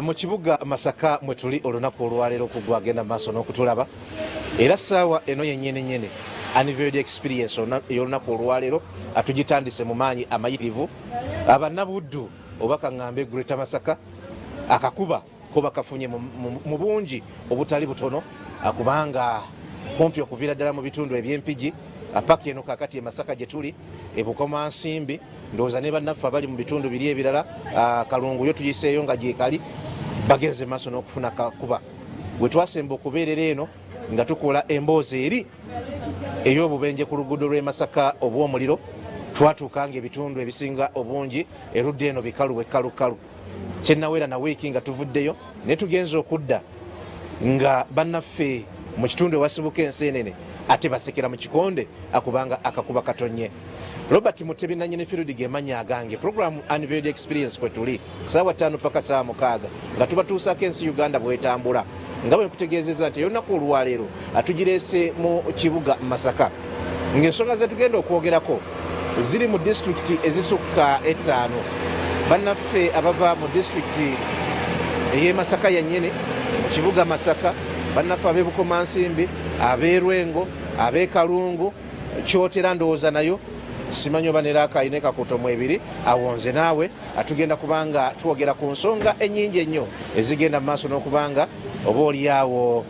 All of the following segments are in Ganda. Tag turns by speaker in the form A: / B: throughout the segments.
A: Mu kibuga Masaka mwe tuli olunaku olwaleero kugwagenda maaso n'okutulaba, era saawa eno yennyini nyini Unveiled Experience ey'olunaku olwaleero atugitandise mu maanyi amayitirivu. Abannabuddu oba kaŋŋambe Greater Masaka akakuba ko bakafunye mu bungi obutali butono, kubanga kumpi okuviira ddala mu bitundu eby'Empigi paka eno kakati e Masaka gye tuli eBukomansimbi. Ndowooza ne bannaffe abali mu bitundu biri ebirala, Kalungu yo tuyiseeyo nga gyekali, bagenze maaso n'okufuna kakuba. We twasemba okubeerera eno nga tukola emboozi eri ey'obubenje ku luguudo lw'e Masaka obw'omuliro, twatuuka nga ebitundu ebisinga obungi erudda eno bikalu bwekkalukalu. Kyenawera na wiiki nga tuvuddeyo, naye tugenze okudda nga bannaffe mu kitundu ewasibuka enseenene ate basekera mu kikonde akubanga akakuba katonye. Robert Mutebi nanyini Field gemanya agange. Program Unveiled Experience kwe tuli saawa 5 paka saawa 6 nga tubatuusaako ensi Uganda bwetambula. Nga bwe nkutegeezezza nti olunaku olwaleero atugireese mu kibuga Masaka, ng'ensonga ze tugenda okwogerako ziri mu disitulikiti ezisukka 5. Bannaffe abava mu disitulikiti ey'e Masaka yennyini, mu kibuga Masaka, bannaffe ab'e Bukomansimbi, ab'e Lwengo, ab'e Kalungu, Kyotera, ndowooza nayo simanyi oba neraaka ayina ekakuto mu ebiri awo. Nze naawe atugenda kubanga twogera ku nsonga ennyingi ennyo ezigenda mu maaso n'okubanga oba oliawo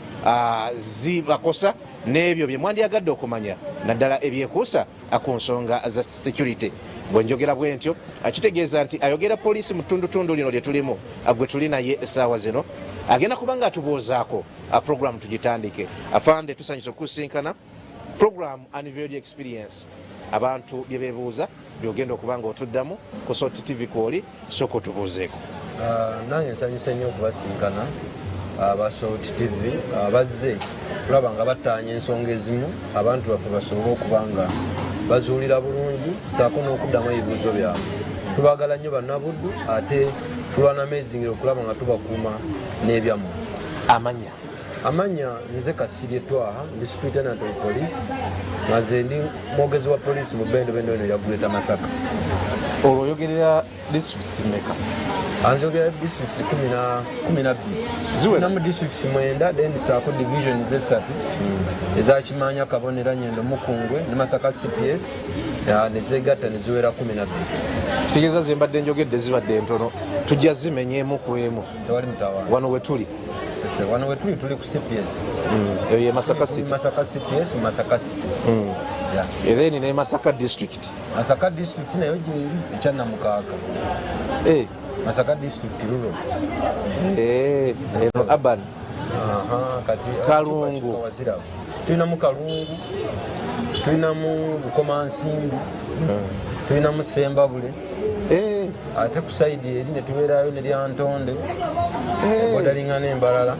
A: zibakosa n'ebyo bye mwandyagadde okumanya, naddala ebyekuusa ku nsonga za security. Bwe njogera bwe ntyo, kitegeeza nti ayogera poliisi mu ttundutundu lino lye tulimu, gwe tuli naye essaawa zino agenda kubanga atubuuzaako. Program tugitandike. Afande, tusanyusa okusinkana. Program Unveiled Experience, abantu bye beebuuza byogenda okuba nga otuddamu ku Salt TV kwoli. Sooka otubuuzeeko.
B: Nange nsanyuse nnyo okubasinkana aba Salt TV abazze kulaba nga battaanya ensonga ezimu, abantu baffe basobole okuba nga bazuulira bulungi saako n'okuddamu ebibuuzo byabwe. Tubaagala nnyo Bannabuddu, ate tulwana amazing okulaba nga tubakuuma n'ebyammwe.
A: Amanya?
B: Amanya nze Kasirye Twaha, ndi Superintendent of Police, nga nze ndi mwogezi wa poliisi mu bendobendo eno ya Greater Masaka.
A: Olwo oyogerera districts meka?
B: Anjogera districts 12.
A: Ziwera?
B: Namu districts 9, then saako divisions esatu ezakimanya Kabonera, Nyendo, Mukungwe ne Masaka CPS, nezegatta neziwera 12.
A: Kitegeeza ze mbadde njogedde zibadde ntono, tujja zimenya emu ku emu.
B: Tewali mutawaana.
A: Wano we tuli?
B: Ese, wano we tuli, tuli ku CPS.
A: Eyo ye Masaka City?
B: Masaka CPS mu Masaka City. Yeah.
A: Era ne Masaka District?
B: Masaka District nayo gyeri ekyannamukaaka. Masaka District rural.
A: Eno urban.
B: Aha, kati
A: Kalungu.
B: Waziraba. Tulinamu Kalungu, tulinamu Bukomansimbi, tulinamu Sembabule, ate ku side eri ne tubeerayo ne Lyantonde, bodalinga n'embalala,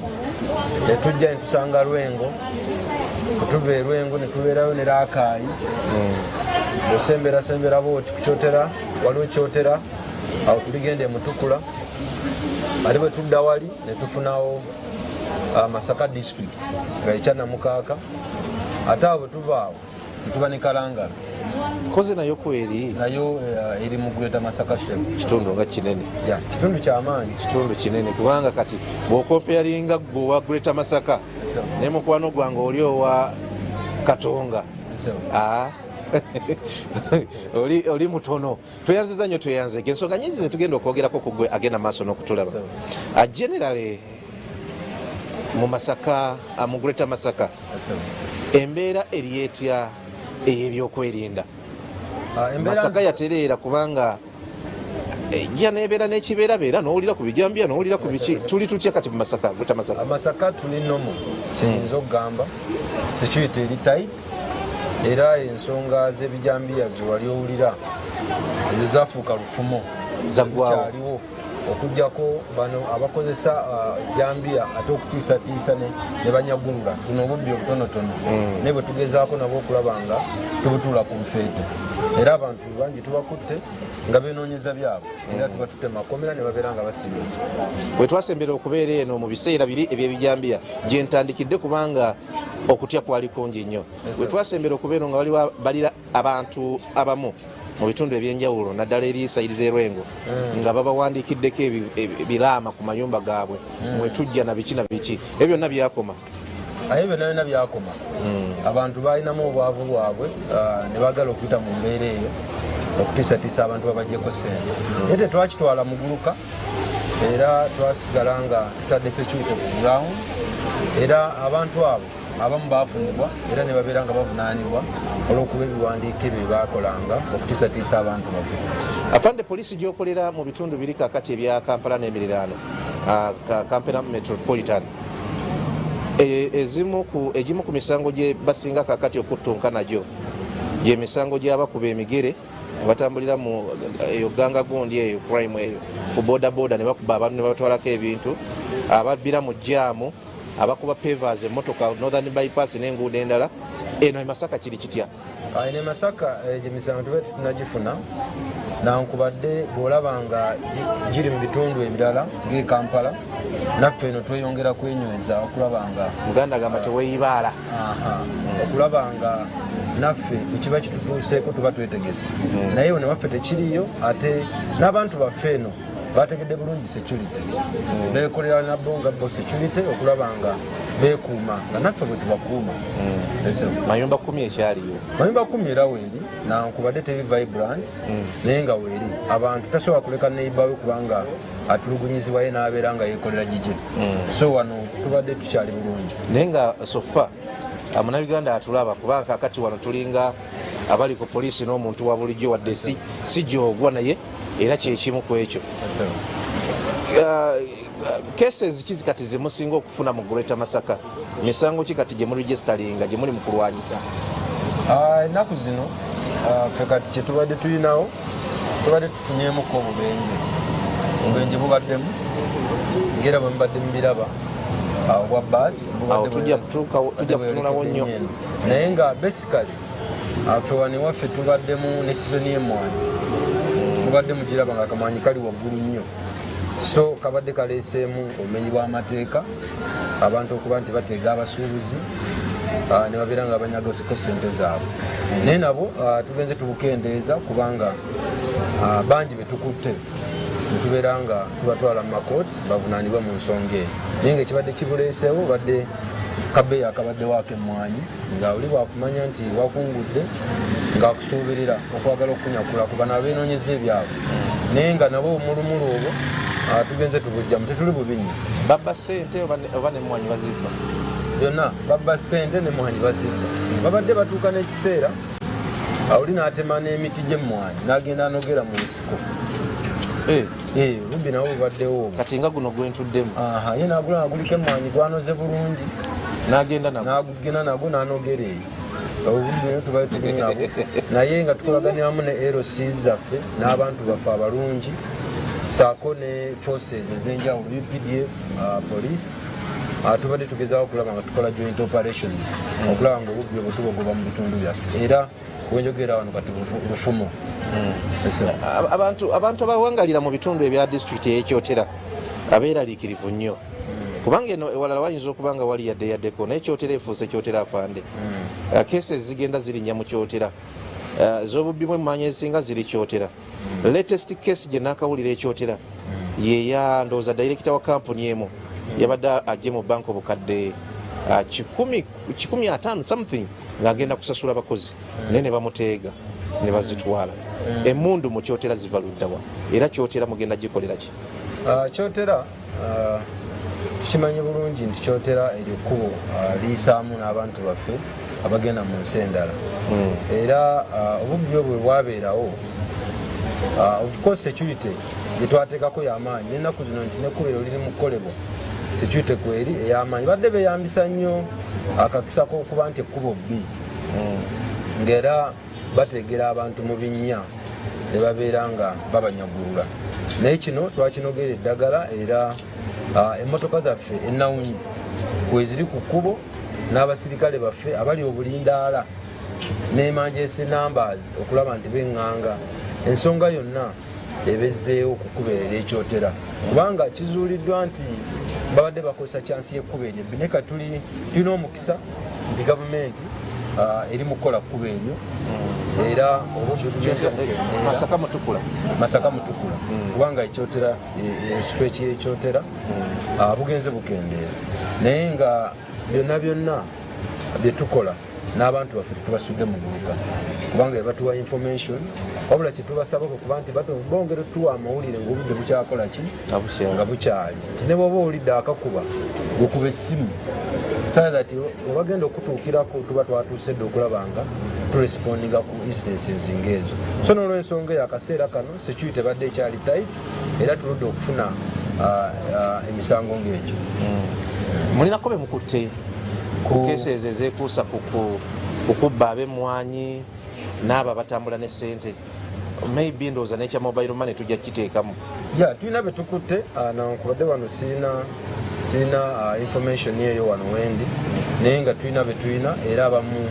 B: ne tujja ne tusanga Lwengo. Tuva e Lwengo ne tubeerayo ne Raakaayi. Osemberasembera booti ku Kyotera, waliwo Kyotera awo, tuligenda emutukula. Ate bwe tudda wali ne tufunawo Masaka District nga ekyanamukaaka. Ate awo bwe tuva awo ne tuba ne Kalangala.
A: Koze nayo kweri?
B: Nayo eri mu Greater Masaka Shell.
A: Kitundu nga kinene.
B: Ya, kitundu kyamaanyi.
A: Kitundu kinene, kubanga kati bw'okompeyaringa gwe owa Greater Masaka ne mukwano gwange oli owa Katonga, oli mutono. Tweyanziza nnyo, tweyanzege. Ensonga nyingi zetugenda okwogerako ku gwe agenda maaso n'okutulaba. Generally mu Masaka, mu Greater Masaka, embeera eri etya ey'ebyokwerinda? Masaka yatereera kubanga ejja nebeera n'ekibeerabeera, n'owulira ku bijambiya, n'owulira ku biki. Tuli tutya kati mu Masaka, Greater Masaka?
B: Masaka tuli normal, kiyinza okugamba security eri tight, era ensonga z'ebijambiya zewali owulira ezo zafuuka lufumo.
A: Zaggwawo.
B: Zikyaliwo, okugjako bano abakozesa jambiya ate okutiisatiisa ne banyagulula buno obubbi obutonotono, naye bwe tugezaako nabwo okulaba nga tubutuula ku nfeete, era abantu bangi tubakutte nga benoonyeza byabwe, era tuba tutte makomera ne babeera nga basibye.
A: Bwe twasembera okubeera eno mu biseera biri ebyebijambiya, gye ntandikidde, kubanga okutya kwali kungi nnyo. Bwe twasembera okubeera eno nga waliwo balira abantu abamu. Mu bitundu ebyenjawulo, naddala eri side z'erwengo, nga babawandiikiddeko ebiraama ku mayumba gaabwe, mwetujja na biki na biki, ebyo byonna byakoma?
B: Aye byonna byonna byakoma. Abantu balinamu obwavu bwabwe, ne bagala okuyita mu mbeera eyo okutiisatiisa abantu babajjeko sente, naye tetwakitwala muguluka, era twasigala nga tutadde security ku ground, era abantu abo abamu bafunibwa era ne babeera nga bavunaanibwa olw'okuba ebiwandiiko ebyo byebakolanga okutiisatiisa abantu baffe.
A: Afande, poliisi gyokolera mu bitundu biri kakati ebya Kampala n'emiriraano, Kampala Metropolitan, egimu ku misango gye basinga kakati okuttunka nagyo gyemisango gy'abakuba emigere abatambulira mu eyo gang gundi eyo crime eyo ku boda boda, ne bakuba abantu ne babatwalako ebintu, ababbira mu jam, abakuba pavers emmotoka, Northern Bypass n'enguudo endala. Eno e Masaka kiri kitya?
B: Eno e Masaka egyo emisango tuba tetunagifuna, nankubadde bw'olaba nga giri mu bitundu ebirala ng'e Kampala, naffe eno tweyongera kwenyweza okulaba nga
A: Muganda agamba teweeyibaala.
B: Aha, okulaba nga naffe ekiba kitutuuseeko tuba twetegese, naye ono waffe tekiriyo, ate n'abantu baffe eno bategedde bulungi security, bekolera nabo nga bo security okulaba nga bekuuma nga naffe bwe tubakuuma. Ese.
A: Mayumba 10 ekyaliyo?
B: Mayumba 10 era weeri, nankubadde teri vibrant, naye nga weeri. Abantu tasobola kuleka neighbour we kubanga atulugunyizibwaye n'abeera nga yekolera gije, so wano tubadde tukyali bulungi.
A: Naye nga so far munnayuganda atulaba, kubanga kakati wano tulinga abali ku poliisi n'omuntu wa bulijjo, wadde si gyogwa, naye era kyekimu ku ekyo. Cases ki kati zemusinga okufuna mu Greater Masaka? Misango ki kati gye muregisteringa gye muli mu kulwanyisa?
B: Ennaku zino ffe kati kyetubadde tulinawo, tubadde tufunyemuko obubenje. Obubenje bubaddemu ngaera bwe mubadde mubiraba, obwa baasi.
A: Awo tujja tujja kutunulawo nnyo.
B: Naye nga basically ffe wano ewaffe tubaddemu ne sizoni y'emmwanyi, mubadde mugiraba nga akamwanyi kali waggulu nnyo, so kabadde kaleeseemu obumenyi bw'amateeka, abantu okuba nti bateega abasuubuzi, ne babeera nga banyagako sente zaabwe. Naye nabo tugenze tubukendeeza kubanga bangi betukutte netubeera nga tubatwala mu makooti bavunaanibwe mu nsonga eno. Naye nga ekibadde kibuleeseewo badde kabeeyi akabaddewo ak'emmwanyi, nga oli bwakumanya nti wakungudde ng'akusuubirira okwagala okukunyakula ku bano abeenoonyeza ebyabwe, naye nga nabo omulumulu obwo tugenze tubujjamu, tetuli bubi nnyo.
A: Babba sente oba nemwanyi bazibba?
B: Byonna, babba ssente nemwanyi bazibba. Babadde batuuka n'ekiseera oli n'atema n'emiti gy'emmwanyi n'agenda anogera mu nsiko. Eh, obubbi nabwo bubaddewo obwo.
A: Kati nga guno gwentuddemu.
B: Aha, ye n'agula naguliko emmwanyi gwanoze bulungi.
A: N'agenda nagwo.
B: N'agugenda nagwo n'anogera eyo. Obubbi nayo tubadde tuli nabwo, naye nga tukolaganiramu ne LCs zaffe n'abantu baffe abalungi, saako ne forces ez'enjawulo, UPDF, police. Tubadde tugezaako okulaba nga tukola joint operations okulaba nga obubbi obwo tubogoba mu bitundu byaffe, era wenjogera wano kati bufumo. Yes, sir.
A: Abantu abawangalira mu bitundu ebya disitulikiti ey'ekyotera abeeraliikirivu nnyo, kubanga eno ewalala wayinza okuba nga wali yadde yaddeko, naye Kyotera efuuse Kyotera, afande. Cases zigenda zirinnya mu Kyotera, z'obubbi bw'emmwanyi ezisinga ziri Kyotera. Latest case gye nakawulira ekyotera yeya ndowooza director wa kampuni emu yabadde ajje mu banka obukadde 150 something ng'agenda kusasula abakozi, naye ne bamuteega ne bazitwala. Emundu mu Kyotera ziva luddawa, era Kyotera mugenda gikolera ki?
B: Kyotera tukimanyi bulungi nti Kyotera eryo kkubo liyisaamu n'abantu baffe abagenda mu nsi endala, era obubbi obwo bwe bwabeerawo, of course security gyetwateekako y'amaanyi n'ennaku zino nti nekkubo eryo liri mu kukolebwa, security kweri ey'amaanyi. Badde beeyambisa nnyo akakisa k'okuba nti ekkubo bbi, ng'era bategera abantu mu binnya ne babeera nga babanyagulula, naye kino twakinogera eddagala, era emmotoka zaffe enawunyi kweziri ku kkubo n'abasirikale baffe abali obulindaala n'emergency numbers okulaba nti beŋŋanga ensonga yonna ebezzeewo ku kkubo eryo ery'ekyotera, kubanga kizuuliddwa nti babadde bakozesa chance y'ekkubo eryo ebbi. Naye kati tulina omukisa nti gavumenti Eri mu kukola kkuba eryo era
A: Masaka Mutukula.
B: Masaka Mutukula, kubanga ekyotera, stretch yekyotera bugenze bukendeera, naye nga byonna byonna byetukola n'abantu baffe tetubasudde mu guluka, kubanga bebatuwa information. Wabula kyetubasaba kuba nti bongera otuwa amawulire ngaobudde bukyakola ki, nga bukyali, nti ne bwoba owulidde akakuba, gukuba essimu so that webagenda okutuukirako tuba twatuuse dde okulaba nga turespondinga ku incidences ngaezo. So n'olwensonga eyo, akaseera kano security ebadde ekyali tight era tuludde okufuna emisango ng'egyo.
A: Mulinako be mukutte ku case ezo ezeekuusa ku kukubba ab'emmwanyi n'abo abatambula ne ssente? Maybe ndowooza n'ekya mobile money tujja kiteekamu.
B: Ya, tulina be tukutte, nankubadde wano sirina information eyo wano wendi, naye nga tulina be tulina era abamu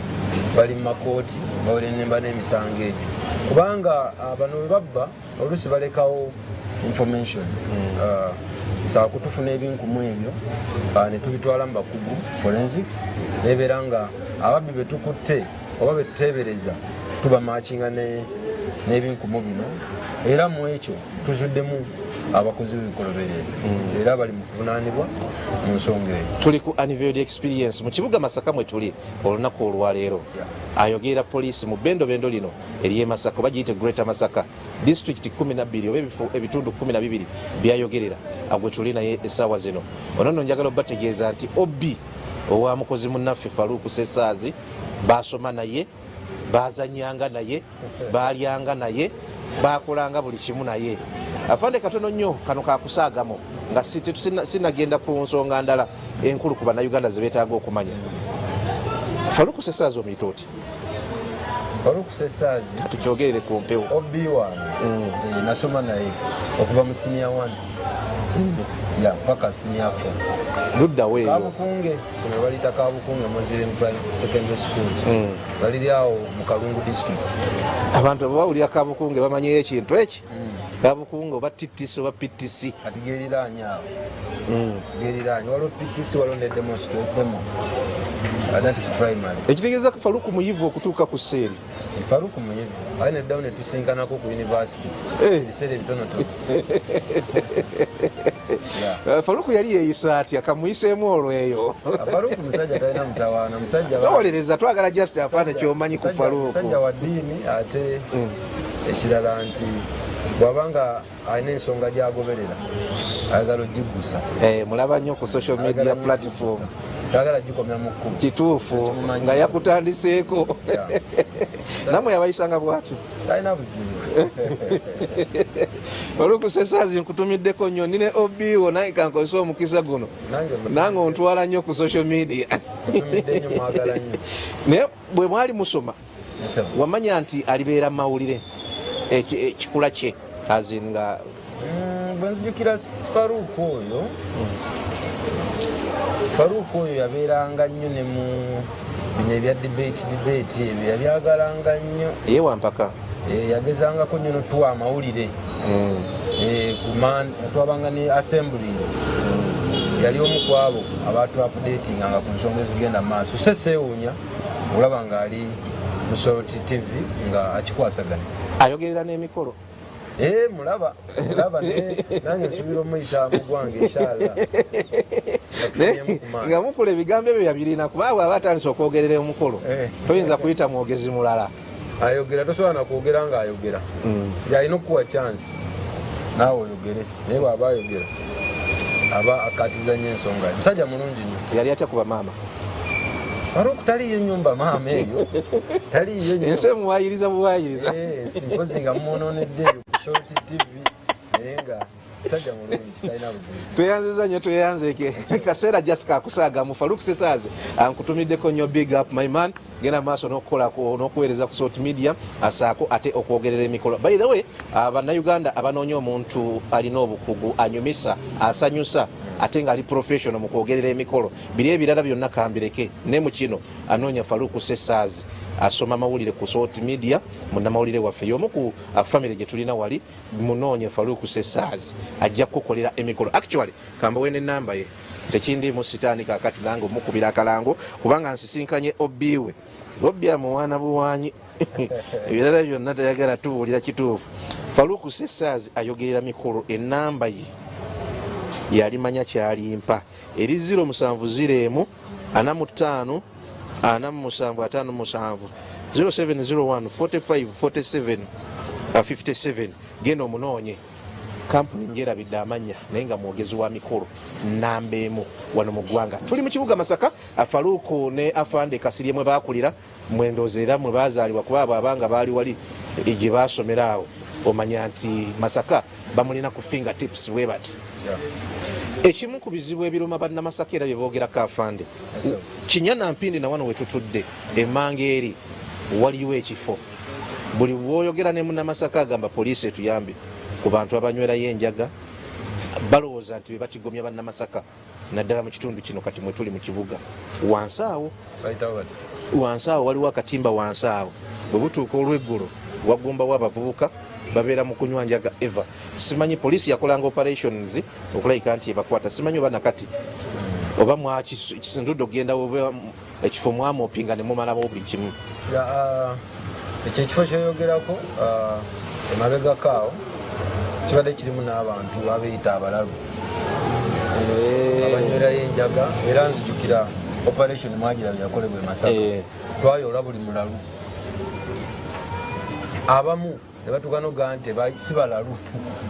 B: bali mu makooti bawerenemba n'emisango egyo, kubanga bano bwe babba oluusi balekawo information. Saako tufuna ebinkumu ebyo ne tubitwala mu bakugu forensics, nebeera nga ababbi be tukutte oba betuteebereza tubamatchinga n'ebinkumu bino, era mu ekyo tuzuddemu abakozi b'ebikolobero ebyo era bali mu kuvunaanibwa mu nsonga eyo.
A: Tuli ku Unveiled Experience mu kibuga Masaka mwe tuli olunaku olwaleero. Ayogerera poliisi mu bendobendo lino ery'e Masaka, oba giyite Greater Masaka District 12 oba ebifo ebitundu 12 byayogerera, agwe tuli naye essaawa zino. Ono nno njagala obategeeza nti OB owa mukozi munnaffe Faruku Sesaazi, basoma naye, bazanyanga naye, balyanga naye, bakolanga buli kimu naye. Afande, katono nnyo kano kakusaagamo nga sinagenda ku nsonga ndala enkulu ku Bannayuganda ze beetaaga okumanya. Faruku Sesaazi omuyita oti?
B: Faruku Sesaazi?
A: Tukyogerere ku mpewo.
B: OB wange. Nasoma naye okuva mu senior one ya paka senior four.
A: Luddawo eyo?
B: Kabukunge, somero baliyita Kabukunge Muslim Secondary School. Baliri awo mu Kalungu District.
A: Abantu bwe bawulira Kabukunge bamanyiyo ekintu eki Kabukunge oba TTC oba PTC.
B: Kati geriraanye awo. Geriraanye, waliwo PTC, waliwo ne demo, that is primary.
A: Ekitegeeza Faruku muyivu okutuuka ku seeri.
B: Faruku muyivu, aye neddawo netusinkanako ku university. Ebiseera ebitonotono. Yeah.
A: Faruku yali yeeyisa atya? Kamuyiseemu olweyo.
B: Faruku musajja talina mutawaana, musajja
A: Towolereza, twagala just afaane kyomanyi ku Faruku.
B: Musajja wa ddiini, ate ekirala nti bw'abanga alina ensonga gy'agoberera ayagala ogiggusa.
A: Mulaba nnyo ku social media platform.
B: Tayagala gikomya mu kkubo.
A: Kituufu.
B: Tukimumanyi.
A: Nga yakutandiseeko. Namwe yabayisanga bwatyo?
B: Talina buzibu.
A: Faruku Sesaazi, nkutumiddeko nnyo, nine obiwo naye kankozesa omukisa guno.
B: Nange.
A: Nange ontwala nnyo ku social media.
B: Ntumidde nnyo, mwagala nnyo.
A: Naye bwe mwali musoma,
B: Nsebo.
A: wamanya nti alibeera mu mawulire ekikula kye azin nga?
B: Bwe nzijukira Faruku oyo, Faruku oyo yabeeranga nnyo ne mu bino ebya debate ebyo yabyagalanga nnyo.
A: Ye wampaka.
B: Yagezangako nnyo notuwa amawulire. Twabanga ne assemblies, yali omu ku abo abatu updatinganga ku nsonga ezigenda mu maaso. Se seewuunya olaba nga ali mu Salt TV nga akikwasaganya.
A: Ayogerera n'emikolo.
B: Mulaba mulaba nange nsuubira omuyita mu gwange inshallah.
A: Naye nga mukula ebigambo ebyo yabirina, kuba bw'aba atandise okwogerera omukolo, toyinza kuyita mwogezi mulala.
B: Ayogera, tosobola nakwogera nga ayogera. Yalina okukuwa chance naawe oyogere, naye bw'aba ayogera aba akatiza nnyo ensonga ye. Musajja mulungi nnyo.
A: Yali atya kuba maama?
B: Faruku taliyo nyumba maama eyo taliyo nnyo.
A: Ensi emuwayiriza buwayiriza.
B: Mpozi nga mumwononedde eyo ku Salt TV, naye nga musajja mulungi, talina buzibu.
A: Tweyanziza nnyo, tweyanzeke. Kaseera just kakusaagamu. Faruk Sesaazi, nkutumiddeko nnyo, big up my man. Genda maaso n'okukola n'okuweereza ku Salt Media, asaako ate okwogerera emikolo. By the way, Bannayuganda abanoonya omuntu alina obukugu, anyumisa, asanyusa, ate ng'ali professional mu kwogerera emikolo, biri ebirala byonna kambireke, ne mu kino anoonya Faruku Sesaazi, asoma amawulire ku Salt Media, munnamawulire waffe, y'omu ku family gye tulina wali. Munoonye Faruku Sesaazi, ajja kukukolera emikolo. Actually kambawe n'enamba ye, tekindiimu sitaani kakati nange omukubira akalango, kubanga nsisinkanye obiwe. Bobi amuwaana buwanyi, ebirala byonna tayagala tubuulira kituufu. Faluku Sesaazi ayogerera mikolo, enamba ye yalimanya kyalimpa eri 0701 45 47 57, 0701 45 47 57. Genda omunoonye. Kampuni njerabidde amannya, naye nga mwogezi wa mikolo namba emu wano mu ggwanga. Tuli mu kibuga Masaka. Faluku ne Afande Kasirye mwe bakulira, mwendooza era mwe bazaalibwa, kuba abo abanga baali wali gye basomera awo, omanya nti Masaka bamulina ku finger tips bwe bati. Ekimu ku bizibu ebiruma bannamasaka era bye boogerako, Afande, kinya na mpindi, na wano we tutudde emmanga eri waliwo ekifo buli bwoyogera ne munnamasaka agamba poliisi etuyambe ku bantu abanywerayo enjaga. Balowooza nti be batigomya bannamasaka, naddala mu kitundu kino kati mwe tuli mu kibuga. Wansi awo, wansi awo waliwo akatimba, wansi awo bwe butuuka olweggulo wagumbawo abavubuka babeera mu kunywa njaga. Eva simanyi poliisi yakolanga operations okulabika nti ebakwata, simanyi oba nakati oba mwakisindudde okugenda oba ekifo mwamopinga ne mumalawo buli kimu.
B: Ekyo ekifo kyoyogerako, emabegako awo kibadde kirimu n'abantu abeeyita abalalu abanywerayo enjaga, era nzijukira operation mwagira yakolebwa e Masaka. Twayoola buli mulalu, abamu ne batuuka nogaa nti si balalu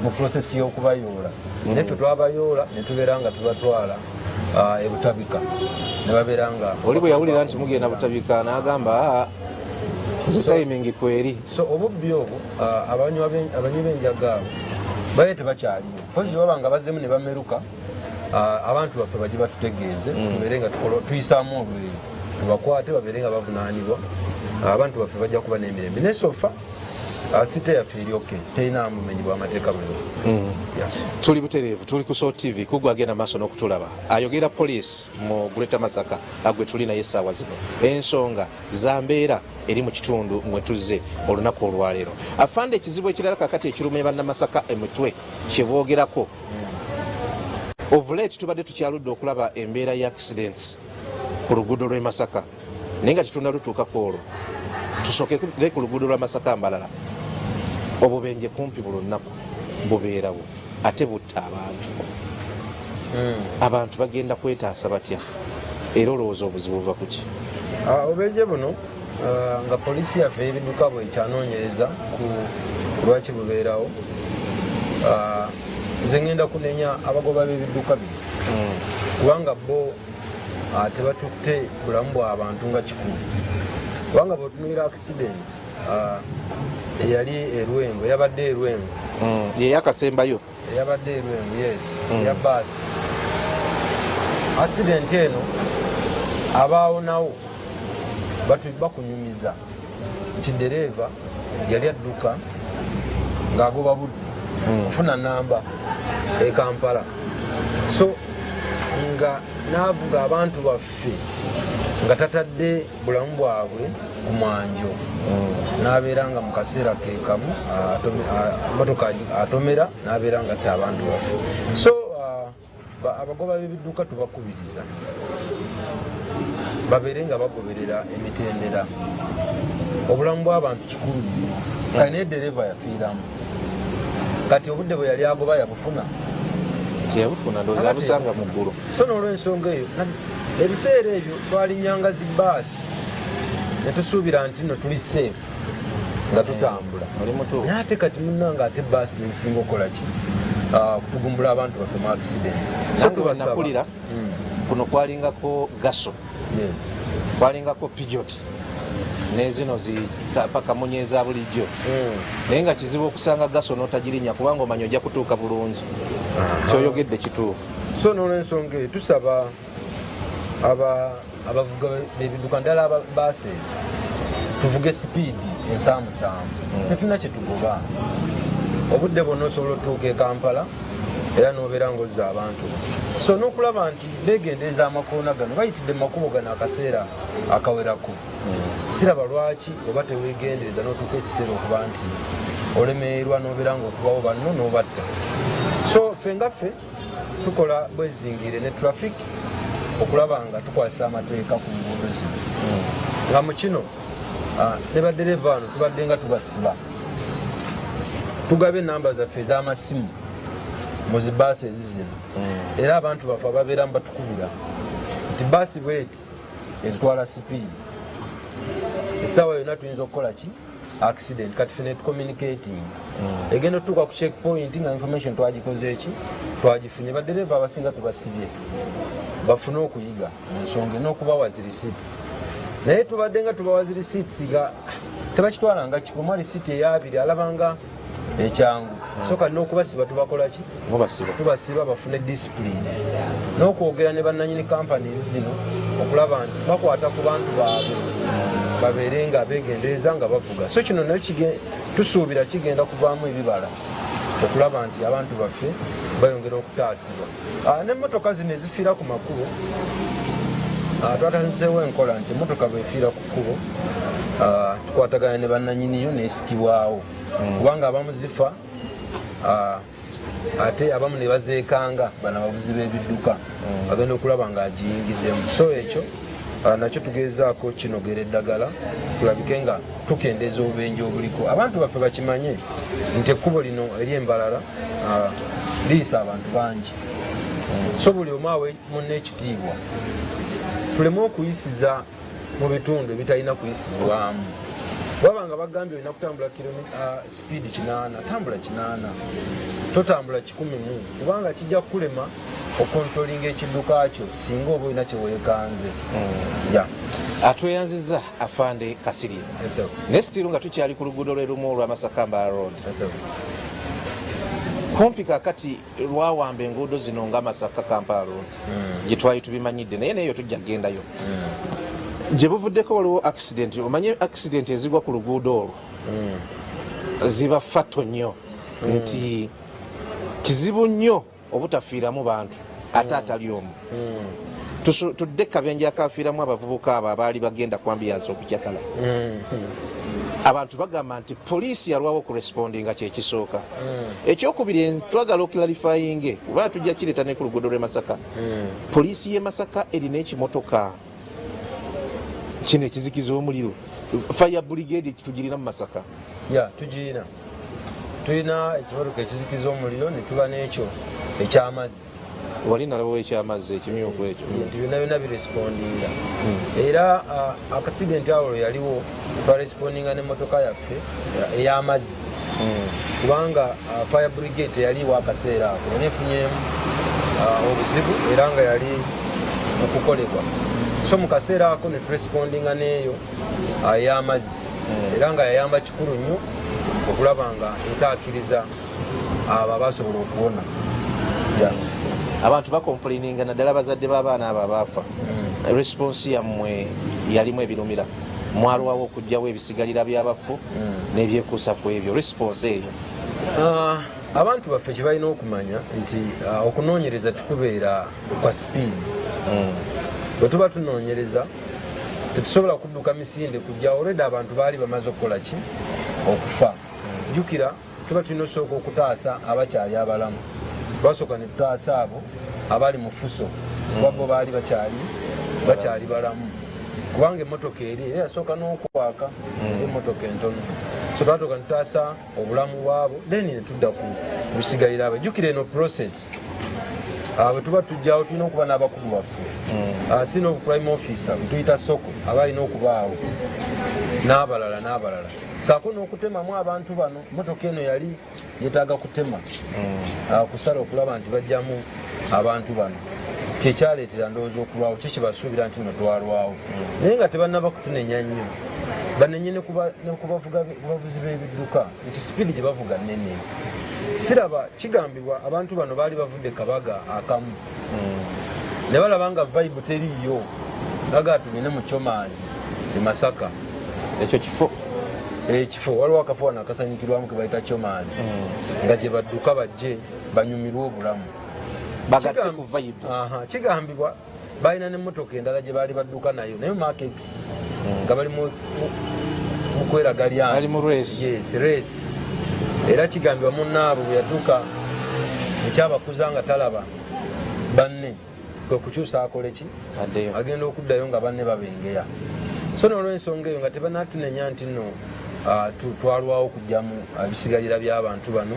B: mu process y'okubayoola, naye ffe twabayoola ne tubeera nga tubatwala ebutabika ne babeera nga
A: Oli bwe yawulira nti mugenda Butabika n'agamba, "Ah, nze timing kweri."
B: So obubbi obwo, abanywi b'enjaga abo baye tebakyaliwo, pozi baba nga bazzemu ne bameruka, abantu baffe bajje batutegeeze, tubeere nga tuyisaamu olweyo tubakwate, babeere nga bavunaanibwa. Abantu baffe bajja kuba n'emirembe, naye so far city yaffe eri okay, terina bumenyi bw'amateeka buno. Yeah.
A: Tuli butereevu, tuli ku Salt TV. Kugwe agenda maaso n'okutulaba, ayogera poliisi mu Greater Masaka agwe tuli naye essaawa zino. Ensonga za mbeera eri mu kitundu mwe tuzze olunaku olwaleero. Afande, ekizibu ekirala kakati ekirumye bannamasaka emitwe kyeboogerako, of late tubadde tukyaludde okulaba embeera ya accidents ku luguudo lw'e Masaka, naye nga kitunda lutuukako olwo tusookere ku luguudo lwa Masaka Mbalala. Obubenje kumpi buli lunaku bubeerawo, ate butta abantu. Abantu bagenda kwetaasa batya, era olowooza obuzibu buva kuki?
B: Obubenje buno, nga poliisi yaffe y'ebidduka bwekyanoonyereza ku lwaki bubeerawo, nze ngenda kunenya abagoba b'ebidduka bino, kubanga bo tebatutte bulamu bw'abantu nga kikulu. Kubanga bwetunuulira accident eyali Erwengo, yabadde Erwengo.
A: Yeyakasembayo.
B: Eyabadde Erwengo, yes, eya baasi. Accident eno abaawonawo bakunyumiza nti dereeva yali adduka ng'agoba budde kufuna namba e Kampala, so nga n'avuga abantu baffe nga tatadde bulamu bwabwe ku mwanjo, n'abeera nga mu kaseera ke kamu motoka atomera n'abeera nga atta abantu baffe. So abagoba b'ebidduka tubakubiriza babeere nga bagoberera emitendera. Obulamu bw'abantu kikulu nnyo. Kale naye dereeva yafiiramu, kati obudde bwe yali agoba yabufuna?
A: Teyabufuna, ndowooza yabusanga mu ggulu.
B: So n'olwensonga eyo, ebiseera ebyo twalinyanga zi baasi ne tusuubira nti no tuli safe nga tutambula.
A: Oli mutuufu.
B: Naye ate kati munnanga, ate baasi ezisinga okukola ki? Kutugumbula abantu baffe mu accident. So
A: Nange
B: tubasaba-
A: bwenakulira kuno kwalingako gaso, kwalingako Peugeot nezino paka munye eza bulijjo, naye nga kizibu okusanga gaso n'otagirinya kubanga omanya ojja kutuuka bulungi. Kyoyogedde kituufu.
B: So n'olwensonga eyo tusaba abavuga b'ebidduka, ddala aba buses, tuvuge sipiidi ensaamusaamu. Tetulina kyetugoba, obudde bwonna osobola otuuka e Kampala era n'obeera ng'ozza abantu. So n'okulaba nti begendereza amakoona gano, bayitidde mu makubo gano akaseera akawerako, siraba lwaki oba tewegendereza n'otuuka ekiseera okuba nti olemererwa n'obeera ng'okubawo banno n'obatta. So ffe nga ffe tukola bwezingire ne traffic okulaba nga tukwasisa amateeka ku nguudo zino, nga mu kino Ne badereva bano tubadde nga tubasiba, tugabe enamba zaffe ez'amasimu mu zibaasi ezizino. Era abantu baffe ababeeramu batukubira nti baasi bweti etutwala sipiidi, essaawa yonna tuyinza okukola ki, accident. Kati ffe netucommunicating, egenda otutuuka ku checkpoint nga information twagikoze eki, twagifunye. Badereva abasinga tubasibye bafune okuyiga ensonga n'okubawa zi receipts, naye tubadde nga tubawa zi receipts nga tebakitwala nga kikoma. Receipt eyabiri alabanga ekyangu. So kati n'okubasiba tubakola ki?
A: Mubasiba.
B: Tubasiba bafune discipline, n'okwogera ne bannanyini companies zino okulaba nti bakwata ku bantu baabwe, babeere nga begendereza nga bavuga. So kino nayo tusuubira kigenda kuvaamu ebibala okulaba nti abantu baffe bayongera okutaasibwa. N'emmotoka zino ezifiira ku makubo, twatandiseewo enkola nti emmotoka bwefiira ku kkubo, tukwatagana ne bannanyiniyo neesikibwawo, kubanga abamu zifa, ate abamu ne bazeekanga. Bano abavuzi b'ebidduka bagenda okulaba nga agiyingiddemu. So ekyo nakyo tugezaako kinogera eddagala tulabike nga tukendeeza obubenje obuliko. Abantu baffe bakimanye nti ekkubo lino ery'Embalala liyisa abantu bangi, so buli omu awe munne ekitiibwa, tuleme okuyisiza mu bitundu ebitalina kuyisibwamu. Waba nga bagambye olina kutambula speed 80, tambula 80, totambula 100 mu, kubanga kijja kukulema okontrolinga ekidduka kyo singa oba olina kyeweekanze ya.
A: Atweyanziza, Afande Kasirye.
B: Yes, sir.
A: Naye still nga tukyali ku luguudo lwe lumu olwa Masaka Mbarara Road,
B: Yes, sir.
A: kumpi kakati lwawamba enguudo zino nga Masaka Kampala Road gye twali tubimanyidde, naye neyo tujja kugendayo. Gye buvuddeko waliwo accident. Omanye accident ezigwa ku luguudo olwo ziba fatal nnyo, nti kizibu nnyo obutafiiramu bantu ate atali omu. Tudde kabenje akafiiramu abavubuka abo abaali bagenda ku Ambiance okukyakala. Abantu bagamba nti poliisi yalwawo okurespondinga, kyekisooka. Ekyokubiri, twagala oclarifyinge kuba tujja kireeta ne ku luguudo lw'e Masaka. Poliisi y'e Masaka erina ekimotoka kino ekizikiza omuliro, fire brigade, tugirina mu Masaka?
B: Ya, tugirina. Tulina ekimotoka ekizikiza omuliro, ne tuba n'ekyo ekyamazzi.
A: Wali nalabawo ekyamazzi ekimyufu ekyo.
B: Nti byonna byonna birespondinga. Era accident awo lwe yaliwo, twarespondinga n'emmotoka yaffe ey'amazzi, kubanga fire brigade teyaliwo akaseera ako, yali efunyemu obuzibu era nga yali mu kukolebwa. So mu kaseera ako ne turespondinga n'eyo ey'amazzi, era nga yayamba kikulu nnyo okulaba nga etaakiriza abo abasobola okuwona. Yeah.
A: Abantu bacomplaininga, naddala bazadde b'abaana abo abaafa. Response yammwe yalimu ebirumira, mwalwawo okugjawo ebisigalira by'abafu n'ebyekuusa ku ebyo. Response eyo?
B: Abantu baffe kye balina okumanya nti okunoonyereza tekubeera kwa sipiidi. Bwe tuba tunoonyereza tetusobola kudduka misinde kujja already abantu baali bamaze okukola ki, okufa. Jjukira tuba tulina osooka okutaasa abakyali abalamu. Twasooka ne tutaasa abo abali mu fuso, kuba bo baali bakyali balamu, kubanga emmotoka eri era yasooka n'okwaka, eri emmotoka entono. So twasooka ne tutaasa obulamu bwabo, then ne tudda ku bisigalira abo. Jjukira eno process, bwe tuba tujjawo tulina okuba n'abakugu baffe. Senior of crime officer tuyita SOCO aba alina okubaawo, n'abalala n'abalala, saako n'okutemamu abantu bano. Motoka eno yali yetaaga kutema, kusala okulaba nti bajjamu abantu bano. Kyekyaleetera ndowooza okulwawo. Kyo kyebasuubira nti no twalwawo, naye nga tebannaba kutunenya nnyo. Banenye ne ku bavuzi b'ebidduka nti sipiidi gye bavuga nnene. Siraba kigambibwa abantu bano baali bavudde kabaga akamu ne balaba nga vibe teriiyo, baga tugende mu Chomaz e Masaka.
A: Ekyo kifo?
B: Ekifo, waliwo akafo wano akasanyukirwamu ke bayita Chomaz, nga gye badduka bajje banyumirwe obulamu.
A: Bagatte ku vibe.
B: Aha, kigambibwa balina nemmotoka endala gye baali badduka nayo, naye Mark X, nga bali mu kweraga lyange.
A: Bali mu race.
B: Yes, race. Era kigambibwa munnaabo bwe yatuuka ekyabakuza nga talaba banne, kwe kukyusa akole ki?
A: Addeyo.
B: Agenda okuddayo nga banne babengeya. So n'olwensonga eyo nga tebanatunenya nti nno twalwawo okugyamu ebisigalira by'abantu bano,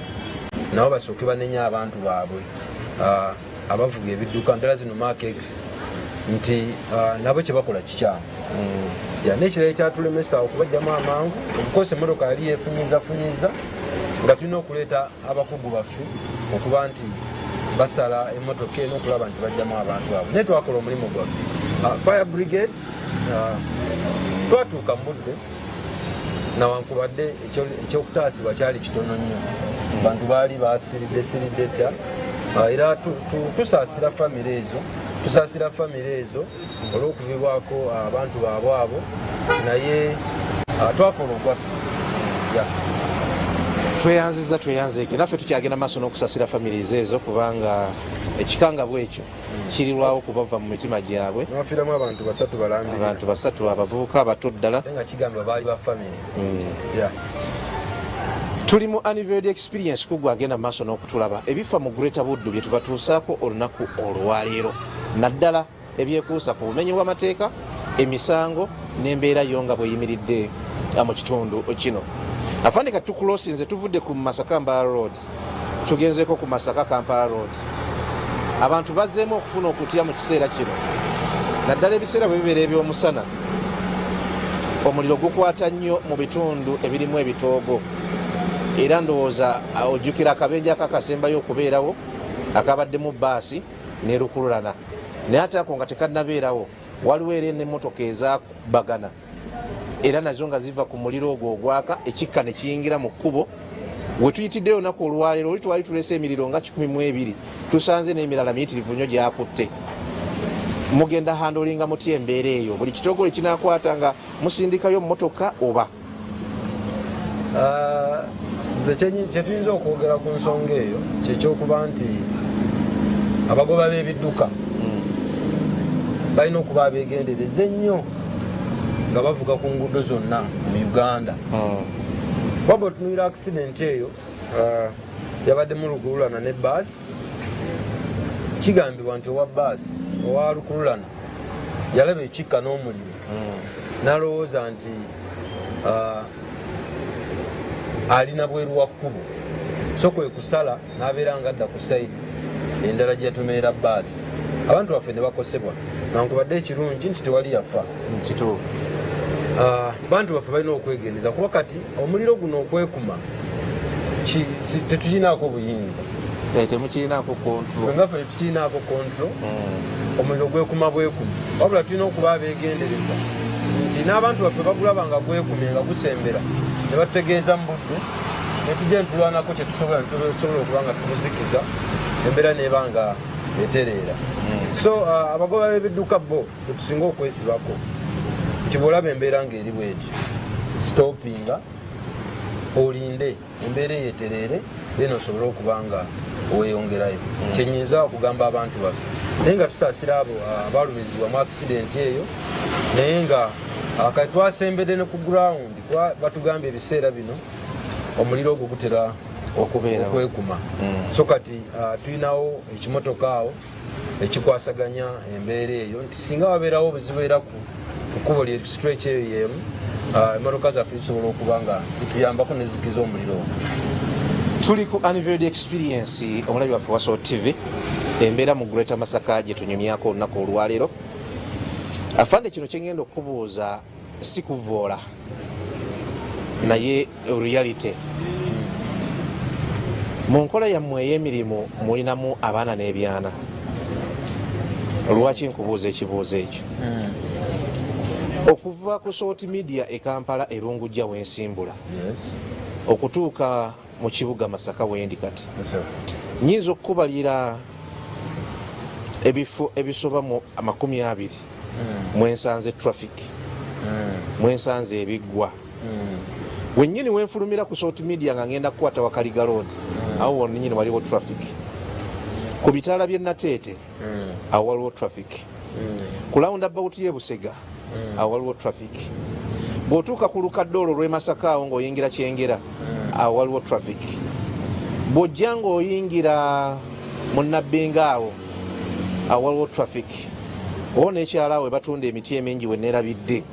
B: nabo basooke banenye abantu baabwe abavuga ebidduka ddala zino Mark X nti nabo kyebakola kikyamu. N'ekirala ekyatulemesa okubajjamu amangu, obukosa emmotoka yali yeefunyizafunyiza, nga tulina okuleeta abakugu baffe okuba nti basala emmotoka eno okulaba nti bajjamu abantu abo, naye twakola omulimu gwaffe. Fire brigade twatuuka mu budde, nawankubadde ekyokutaasibwa kyali kitono nnyo, bantu baali basiridde siridde dda. Era tusaasira famire ezo, tusaasira famire ezo olw'okuvibwako abantu baabwe abo, naye twakola ogwaffe.
A: Tweyanziza, tweyanzeeke. Naffe tukyagenda maaso n'okusasira families ezo, kubanga ekikangabwa ekyo kirirwawo kubava mu mitima gyabwe.
B: Nwafiiramu abantu basatu balambirira.
A: Abantu basatu, abavubuka abato ddala.
B: Ate nga kigambibwa baali ba famire.
A: Tuli mu Unveiled Experience kugwa agenda maaso n'okutulaba ebifa mu Greater Buddu bye tubatuusaako olunaku olwaleero, naddala ebyekuusa ku bumenyi bw'amateeka, emisango n'embeera yo nga bweyimiridde mu kitundu kino. Afande, kati tukulosinze, tuvudde ku Masaka Mbarara Road, tugenzeko ku Masaka Kampala Road. Abantu bazzeemu okufuna okutya mu kiseera kino, naddala ebiseera bwe bibeera ebyomusana, omuliro gukwata nnyo mu bitundu ebirimu ebitoogo. Era ndowooza ojjukira akabenje akakasembayo okubeerawo akabaddemu baasi ne lukululana, naye ate ako nga tekannabeerawo waliwo era n'emmotoka ezakubagana, era nazo nga ziva ku muliro ogwo ogwaka, ekikka ne kiyingira mu kkubo. We tuyitiddeyo olunaku olwaleero, oli twali tulese emiriro nga 12, tusanze n'emirala miyitirivu nnyo gyakutte. Mugenda handlinga mutya embeera eyo? Buli kitogole kinakwata nga musindikayo mmotoka oba?
B: Nze kyetuyinza okwogera ku nsonga eyo kyekyokuba nti abagoba b'ebidduka balina okuba abeegendereza ennyo nga bavuga ku nguudo zonna mu Uganda. Waba otunulira accident eyo, yabaddemu lukululana ne baasi. Kigambibwa nti owa baasi, owa lukululana, yalaba ekikka n'omuliro n'alowooza nti alina bweru wa kkubo, so kwe kusala n'abeera nga adda ku side endala gye yatumeera baasi, abantu baffe ne bakosebwa, nankubadde ekirungi nti tewali yafa.
A: Kituufu.
B: Bantu baffe balina okwegendeza, kuba kati omuliro guno okwekuma tetukirinaako buyinza.
A: Temukirinaako control.
B: Nga ffe tetukirinaako control, omuliro gwekuma bwekuma, wabula tulina okuba abeegendereza nti n'abantu baffe bagulaba nga gwekumye, nga gusembera, ne batutegeeza mu budde, ne tujja netulwanako kyetusobola, netusobola okuba nga tuguzikiza, embeera neeba nga etereera. So abagoba b'ebidduka bo tetusinga okwesibako nti bw'olaba embeera ng'eri bweti, stoppinga, olinde embeera eyo etereere, then osobole okuba nga weeyongerayo. Kyenyinza okugamba abantu baffe, naye nga tusaasira abo abalumizibwa mu accident eyo, naye nga kati twasembedde ne ku ground, kuba batugambye ebiseera bino omuliro ogwo gutera
A: okubeerawo,
B: okwekuma. So kati tulinawo ekimotoka awo ekikwasaganya embeera eyo, nti singa wabeerawo obuzibu era ku kkubo lye stretch eyo yemu, emmotoka zaffe zisobola okuba nga zituyambako nezikiza omuliro ogwo.
A: Tuli ku Unveiled Experience, omulabi waffe wa Salt TV, embeera mu Greater Masaka gye tunyumyako olunaku olwaleero. Afande, kino kyengenda okubuuza si kuvoola, naye reality mu nkola yammwe ey'emirimu mulinamu abaana n'ebyana. Lwaki nkubuuza ekibuuzo ekyo? Okuva ku Salt Media e Kampala erungujja wensimbula okutuuka mu kibuga Masaka wendi kati, nyinza okukubalira ebifo ebisoba mu 20 mwensanze traffic, mwensanze ebiggwa. Wennyini wenfulumira ku Salt Media nga ngenda kukwata Wakaliga Road, awo wonnyini waliwo traffic. Ku bitaala by'e Nateete awo waliwo traffic. Ku roundabout y'e Busega awo waliwo traffic. Bw'otuuka ku lukadde olwo lw'e Masaka awo ng'oyingira Kyengera, awo waliwo traffic. Bw'ojja ng'oyingira mu Nabbinga awo, awo waliwo traffic. Owo n'ekyalo awo we batunda emiti emingi we neerabidde.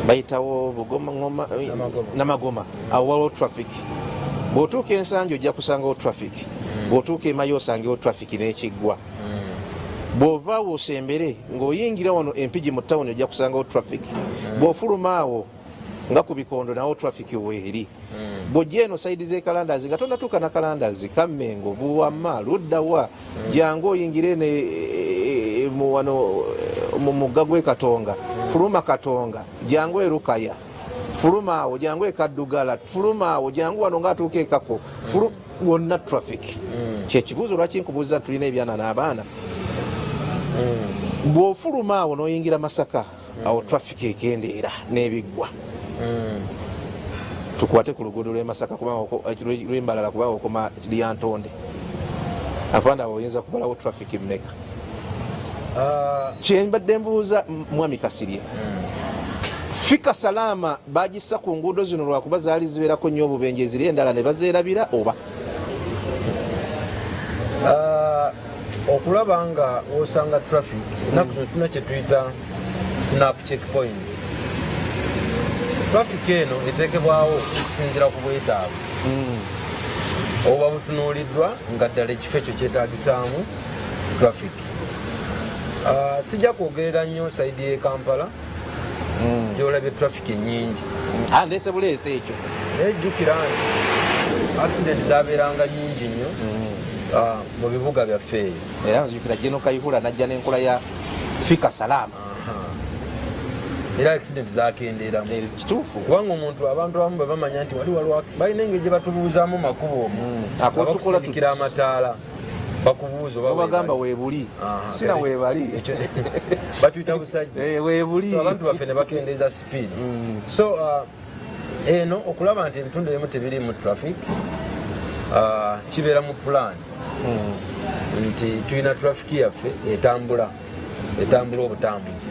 A: Bayitawo Bugoma, Namagoma, awo waliwo traffic. Bw'otuuka Ensangi ojja kusangawo traffic, bw'otuuka Emayo osangewo traffic n'Ekiggwa. Bw'ova awo osembere ng'oyingira wano Empigi mu tawuni ojja kusangawo traffic. Bw'ofuluma awo nga ku Bikondo nawo traffic weeri. Bw'ojja eno side z'e Kalandazi nga tonatuuka na Kalandazi, Kammengo, Buwama, luddawa, jangu oyingire eno wano mu mugga gw'e Katonga, fuluma Katonga, jangu e Lukaya, fuluma awo jangu e Kaddugala, fuluma awo jangu wano ngaatuuka ekako, wonna traffic. Kyekibuuzo lwaki nkubuuza, tulina ebyana n'abaana. Bw'ofuluma awo n'oyingira Masaka, awo traffic ekendeera n'ebiggwa. Tukwate ku luguudo lw'e Masaka lw'Embalala, kubanga okoma Lyantonde, afande, awo oyinza kubalawo traffic mmeka? Kyembadde mbuuza mwami Kasirye, Fika Salama bagissa ku nguudo zino lwakuba zaali zibeerako nnyo obubenje, eziri endala ne bazeerabira oba?
B: Okulaba nga osanga traffic ennaku zino tulina kyetuyita snap checkpoints. Traffic eno eteekebwawo okusinziira ku bwetaavu obuba butunuuliddwa nga ddala ekifo ekyo kyetaagisaamu traffic. Sijja kwogerera nnyo side y'e Kampala gyolabye traffic ennyingi.
A: Ah, ndeese buleese ekyo.
B: Naye jjukira nti accident zabeeranga nnyingi nnyo mu bibuga byaffe eyo.
A: Era nzijukira General Kayihura najja n'enkola ya Fika Salama.
B: Era accident zakendeeramu.
A: Kituufu.
B: Kubanga omuntu, abantu abamu bwe bamanya nti wali waliwo, balina engeri gye batubuuzaamu makubo omwo.
A: Ako
B: Nga
A: tukola
B: bakusindikira amataala, bakubuuza oba
A: obagamba
B: weebali.
A: Weebuli sina weebali.
B: Batuyita busajja.
A: Weebuli.
B: So abantu baffe ne bakendeeza speed. So eno okulaba nti ebitundu ebimu tebirimu traffic, kibeera mu plan nti tulina traffic yaffe etambula, etambula obutambuzi.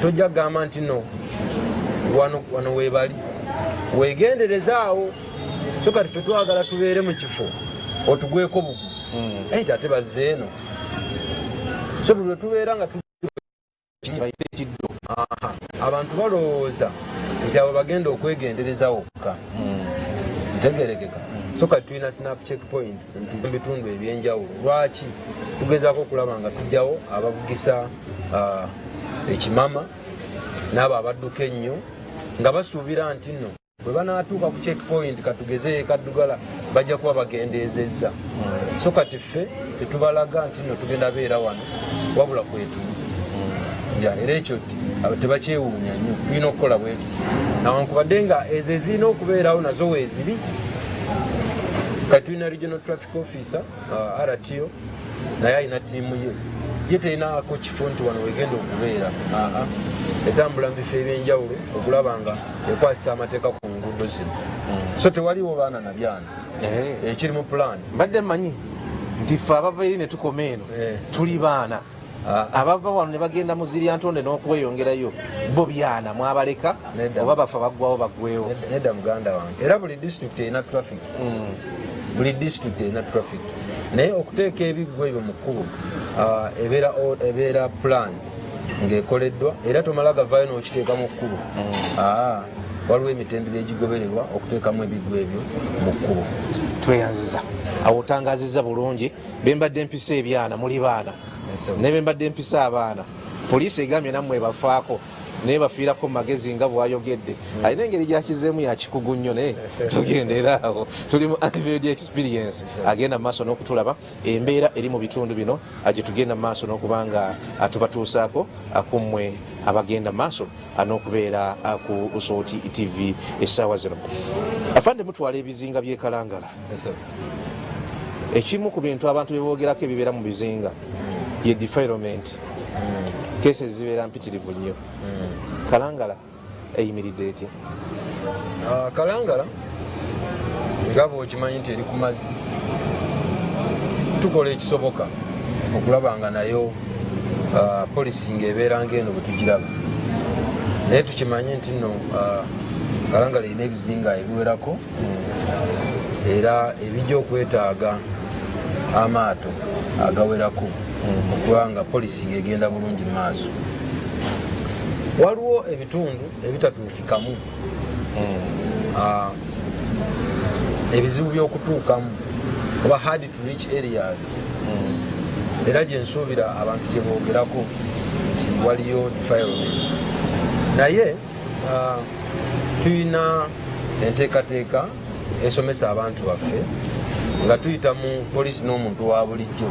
B: Tojja kugamba nti no wano wano weebali, wegendereza awo. So kati fe twagala tubeere mu kifo otugweko bugu nti ate bazze eno. So buli lwe tubeera nga
A: Kibayite ekiddo.
B: Aha, abantu balowooza nti abo bagenda okwegendereza wokka. Ntegerekeka? So kati tulina snap checkpoints nti mu bitundu ebyenjawulo. Lwaki tugezaako okulaba nga tujjawo abavugisa ekimama n'abo abadduka ennyo nga basuubira nti nno bwe banaatuuka ku checkpoint, katugeze Kaddugala, bajja kuba bagendeezezza. So kati ffe tetubalaga nti nno tugenda beera wano, wabula kwetuli. Ya, era ekyo tebakyewuunya nnyo, tulina okukola bwe tutyo nawankubadde nga ezo ezirina okubeerawo nazo weeziri. Kati tulina regional traffic officer, RTO, naye alina ttiimu ye. Ye terinaako kifo nti wano wegenda okubeera. Aa, etambula mu bifo ebyenjawulo okulaba nga ekwasisa amateeka ku nguudo zino. So tewaliwo baana na byana. Ekiri mu plan.
A: Mbadde mmanyi nti ffe abava eri ne tukoma eno tuli baana. Abava wano ne bagenda mu Ziryantonde n'okweyongerayo bo byana mwabaleka?
B: Nedda.
A: Oba bafa baggwawo baggwewo?
B: Nedda muganda wange, era buli district erina traffic. Buli district erina traffic, naye okuteeka ebiggwa ebyo mu kkubo, ebeera plan ng'ekoleddwa, era tomala gavaayo n'okiteeka mu kkubo. Waliwo emitendera egigobererwa okuteekamu ebiggwa ebyo mu kkubo.
A: Tweyanziza, awo otangaziza bulungi. Bembadde mpisa ebyana muli baana, ne bembadde mpisa abaana, poliisi egambye nammwe bafaako, naye bafiirako mu magezi nga bwayogedde. Alina engeri gyakizeemu yakikugu nnyo, naye tugendera awo. Tuli mu Unveiled Experience, agenda mu maaso n'okutulaba embeera eri mu bitundu bino gye tugenda mu maaso n'okuba nga tubatuusaako kummwe abagenda mu maaso n'okubeera ku Sooti TV essaawa zino. Afande, mutwala ebizinga by'e Kalangala. Ekimu ku bintu abantu bye boogerako ebibeera mu bizinga ye defilement, cases zibeera mpitirivu nnyo. Kalangala eyimiridde etya?
B: Kalangala nga bwokimanyi nti eri ku mazzi, tukola ekisoboka okulaba nga nayo polisi ngaebeera ngaeno bwe tugiraba, naye tukimanyi nti nno Kalangala erina ebizinga ebiwerako era ebijja okwetaaga amaato agawerako okuba nga polisi ng'egenda bulungi mu maaso. Waliwo ebitundu ebitatuukikamu, ebizibu by'okutuukamu oba hard to reach areas, era gyensuubira abantu gye boogerako nti waliyo defilement. Naye tulina enteekateeka esomesa abantu baffe nga tuyita mu poliisi n'omuntu wa bulijjo,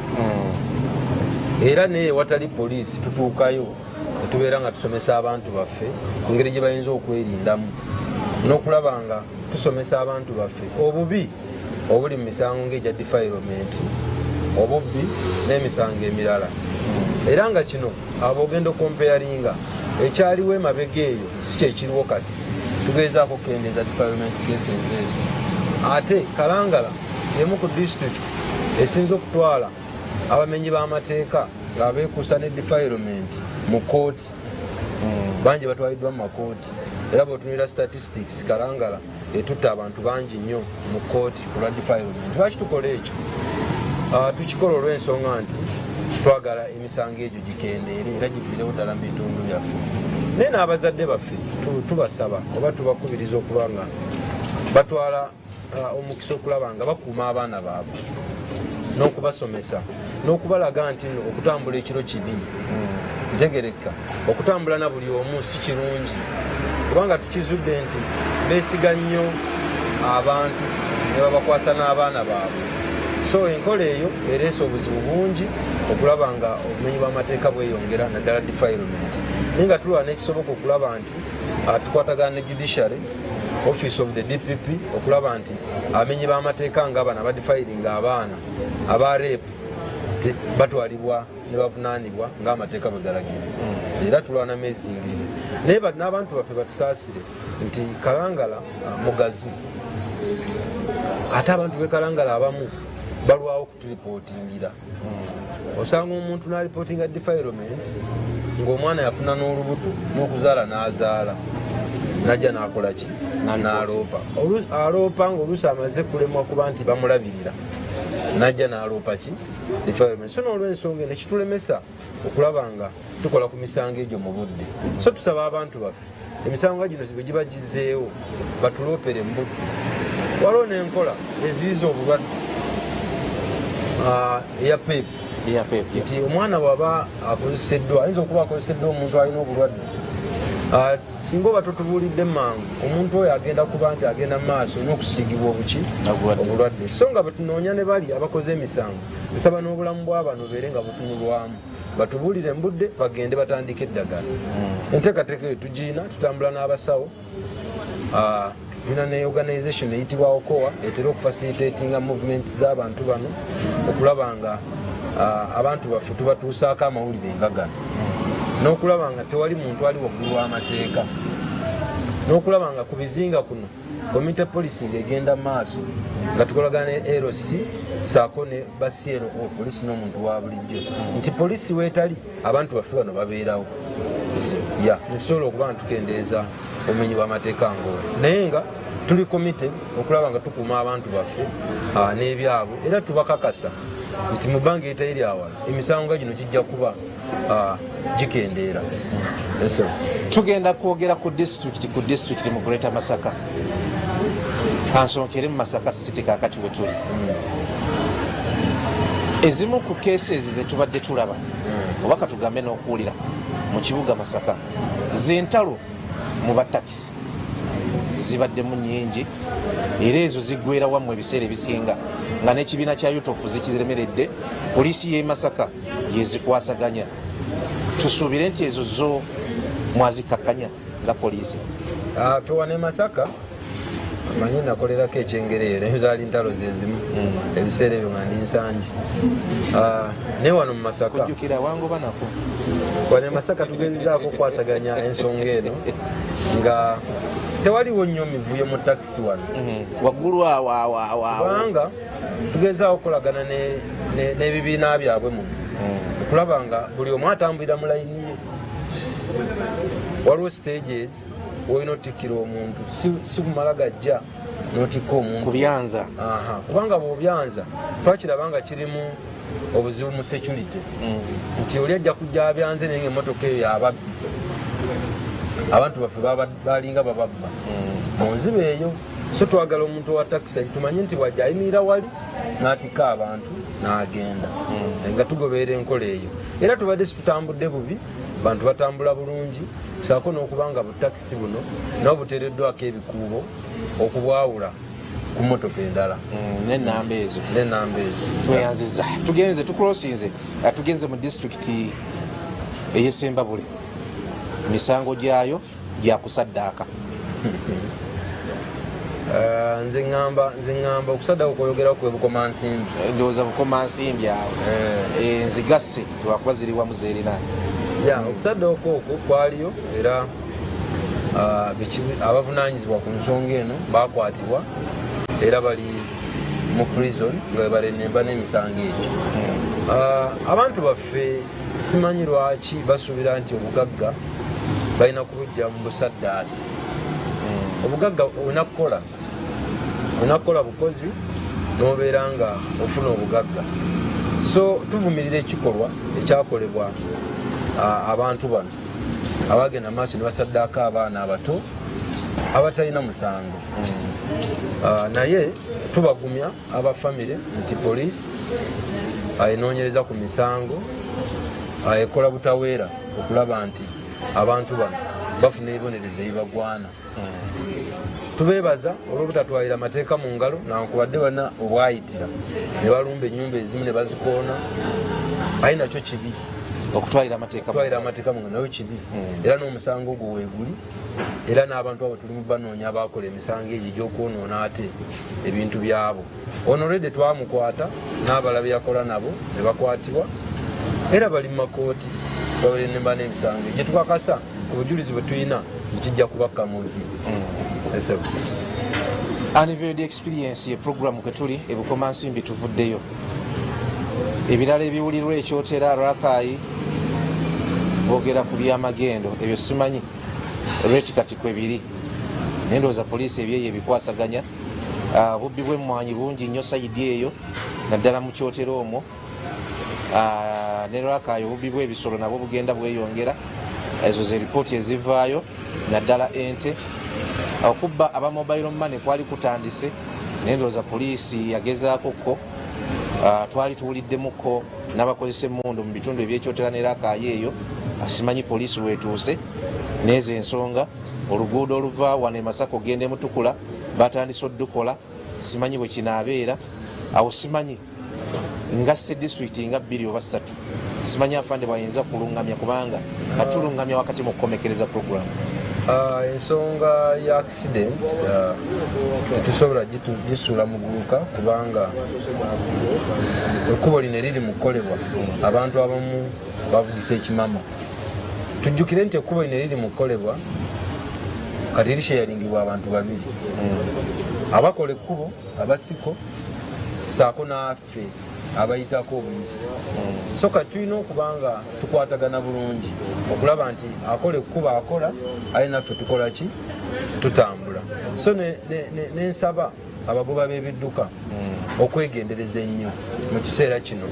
B: era naye watali poliisi tutuukayo netubeera nga tusomesa abantu baffe ku ngeri gye bayinza okwerindamu, n'okulaba nga tusomesa abantu baffe obubi obuli mu misango ng'egya defilement, obubbi n'emisango emirala. Era nga kino abo ogenda okomparinga ekyaliwo emabega eyo si kyekiriwo kati. Tugezaako okukendeeza defilement cases ezo. Ate Kalangala emu ku district esinza okutwala abamenyi b'amateeka nga beekuusa ne defilement mu kooti. Bangi batwaliddwa mu makooti, era bweotunulira statistics, Kalangala etutta abantu bangi nnyo mu kooti olwa defilement. Lwaki tukola ekyo? Tukikola olw'ensonga nti twagala emisango egyo gikendeere era giviirewo ddala mu bitundu byaffe. Naye n'abazadde baffe tubasaba oba tubakubiriza okuba nga batwala omukisa okulaba nga bakuuma abaana baabwe n'okubasomesa n'okubalaga nti nno okutambula ekiro kibi, ntegereka okutambula na buli omu si kirungi, kubanga tukizudde nti beesiga nnyo abantu ne babakwasa n'abaana baabwe. So enkola eyo ereese obuzibu bungi okulaba nga obumenyi bw'amateeka bweyongera, naddala defilement. Naye nga tulwa n'ekisoboka okulaba nti tukwatagana ne judiciary, office of the DPP, okulaba nti abamenyi b'amateeka nga bano abadefilinga abaana, aba rape, batwalibwa ne bavunaanibwa ng'amateeka bwe galagira. Era tulwana mezingiri, naye n'abantu baffe batusaasire nti Kalangala mugazi, ate abantu b'e Kalangala abamu balwawo kuturipootingira. Osanga omuntu n'alipootinga defilement ng'omwana yafuna n'olubuto n'okuzaala n'azaala, najja n'akola ki? N'aloopa. Aloopa ng'oluusi amaze kulemwa kuba nti bamulabirira, najja n'aloopa ki? Defilement. So n'olwensonga eno ekitulemesa okulaba nga tukola ku misango egyo mu budde. So tusaba abantu baffe, emisango nga gino bwe giba gizeewo, batuloopere mu budde. Waliwo n'enkola eziyiza obulwadde eya PEP,
A: eya PEP.
B: Nti omwana bw'aba akozeseddwa, ayinza okuba akozeseddwa omuntu alina obulwadde. Singa oba totubuulidde mangu, omuntu oyo agenda kuba nti agenda mu maaso n'okusiigibwa obuki?
A: Obulwadde.
B: Obulwadde. So nga bwe tunoonya ne bali abakoze emisango, nsaba n'obulamu bw'abano bubeere nga butunulwamu, batubuulire mu budde, bagende batandike eddagala. Enteekateeka eyo tugiina, tutambula n'abasawo. Tulina ne organization eyitibwa OKOA, etera okufacilitatinga movement z'abantu bano okulaba nga abantu baffe tubatuusaako amawulire nga gano, n'okulaba nga tewali muntu ali waggulu w'amateeka, n'okulaba nga ku bizinga kuno community policing egenda maaso nga tukolagana ne LC saako ne ba CLO, polisi n'omuntu wa bulijjo, nti polisi weetali abantu baffe bano babeerawo ya netusobola okuba nga tukendeeza obumenyi bw'amateeka ngaoyo. Naye nga tuli committed okulaba nga tukuuma abantu baffe n'ebyabwe, era tubakakasa nti mu bbanga eritali lyawala emisango nga gino gijja kuba gikendeera. Yes, sir.
A: Tugenda kwogera ku disitulikiti ku disitulikiti mu Greater Masaka. Kansookere mu Masaka City. Kakati we tuli, ezimu ku cases zetubadde tulaba oba katugambe n'okuwulira mu kibuga Masaka zentalo mu batakisi zibaddemu nyingi, era ezo ziggwera wammwe ebiseera ebisinga nga n'ekibiina kya UTOF zikiremeredde, poliisi y'e Masaka yezikwasaganya. Tusuubire nti ezo zo mwazikakkanya nga poliisi?
B: Ffe wano e Masaka, manyi nakolerako ekyengere eyo, naye zaali ntalo zezimu ebiseera ebyo nga ndi Nsangi. Naye wano mu Masaka
A: kujjukira wangoba nako.
B: Wano e Masaka tugezezaako okukwasaganya ensonga eno nga tewaliwo nnyo mivuyo mu takisi wano.
A: Waggulu awo awo awo awo.
B: Kubanga tugezaako okukolagana n'ebibiina byabwe muno okulaba nga buli omu atambulira mu layini ye. Waliwo stages wolina otikkira omuntu, si kumala gajja n'otikka omuntu.
A: Kubyanza.
B: Aha, kubanga bw'obyanza twakiraba nga kirimu obuzibu mu security, nti oli ajja kujja abyanze, naye nga emmotoka eyo yababbi. Abantu baffe balinga bababba mu nziba eyo. So twagala omuntu wa takisi tumanye nti bwajja ayimirira wali n'atikka abantu n'agenda, nga tugoberera enkola eyo. Era tubadde situtambudde bubi, bantu batambula bulungi, saako n'okuba nga butakisi buno nabo buteereddwako ebikuubo okubwawula ku motoka endala.
A: N'ennamba ezo.
B: N'ennamba ezo.
A: Tweyanziza. Tugenze, tucrossinze, tugenze mu disitulikiti ey'Esembabule, misango gyayo gyakusaddaaka.
B: Nze ŋŋamba okusaddaaka okweyogeraku kwe Bukomansimbi.
A: Ndowooza Bukomansimbi awo. Nzigasse lwakuba ziri wamu, zeerina.
B: Ya, okusaddaaka okwo kwaliyo era abavunanyizibwa ku nsonga eno bakwatibwa era bali mu prison nga balenemba n'emisango egyo. Abantu baffe simanyi lwaki basuubira nti obugagga balina kubujja mu busaddaasi. Obugagga olina kukola, olina kukola bukozi n'obeera nga ofuna obugagga. So tuvumirira ekikolwa ekyakolebwa abantu bano abagenda maaso ne basaddaako abaana abato abatalina musango. Naye tubagumya aba famire nti poliisi enoonyereza ku misango, ekola butaweera okulaba nti abantu bano bafuna ebibonerezo ebibagwana. Tubeebaza olw'obutatwalira amateeka mu ngalo, nankubadde bana obwayitira ne balumba ennyumba ezimu ne bazikoona, aye nakyo kibi.
A: Okutwalira amateeka mu
B: okutwalira amateeka mu ngalo nayo kibi. Era n'omusango ogwo weeguli, era n'abantu abo tuli mu banoonya abakola emisango egyo egy'okwonoona ate ebintu byabo. Ono already twamukwata n'abalala beyakola nabo ne bakwatibwa era bali mu makooti babalemba n'emisango egyo gyetukakasa ku bujulizi bwe tulina nkijja kubakka mu vi esebo.
A: Unveiled Experience ye programu kwe tuli. Ebukomansimbi tuvuddeyo, ebirala ebiwulirwa ekyotera Rakayi boogera ku byamagendo, ebyo simanyi rate kati kwe biri, naye ndowooza poliisi ebyeyo ebikwasaganya. Obubbi bw'emmwanyi bungi nnyo side eyo, naddala mu Kyotera omwo. Ne Rakayi obubbi bw'ebisolo nabwo bugenda bweyongera. Ezo ze ripooti ezivaayo, naddala ente. Okubba aba mobile money kwali kutandise, naye ndowooza poliisi yagezaako ko. Twali tuwuliddemuko n'abakozesa emmundu mu bitundu ebyekyotera ne Rakayi eyo. Simanyi poliisi wetuuse n'ezo ensonga. Oluguudo oluva wano e Masaka ogenda emutukula batandise oddukola, simanyi bwe kinaabeera awo. Simanyi ngasse disitulikiti nga bbiri oba ssatu, simanyi afande bwayinza kulungamya, kubanga katulungamya wakati mu kukomekereza program.
B: Ensonga ya accident tetusobola gisuula muguluka, kubanga ekkubo lino eriri mu kukolebwa abantu abamu bavugisa ekimama. Tujjukire nti ekkubo lino eriri mu kukolebwa kati lisharingibwa abantu babiri, abakola ekkubo abasiko saako naffe abayitako obuyisi. So kati tulina okuba nga tukwatagana bulungi okulaba nti akola ekkubo akola, aye naffe tukola ki? Tutambula. So nensaba abagoba b'ebidduka okwegendereza ennyo mu kiseera kino,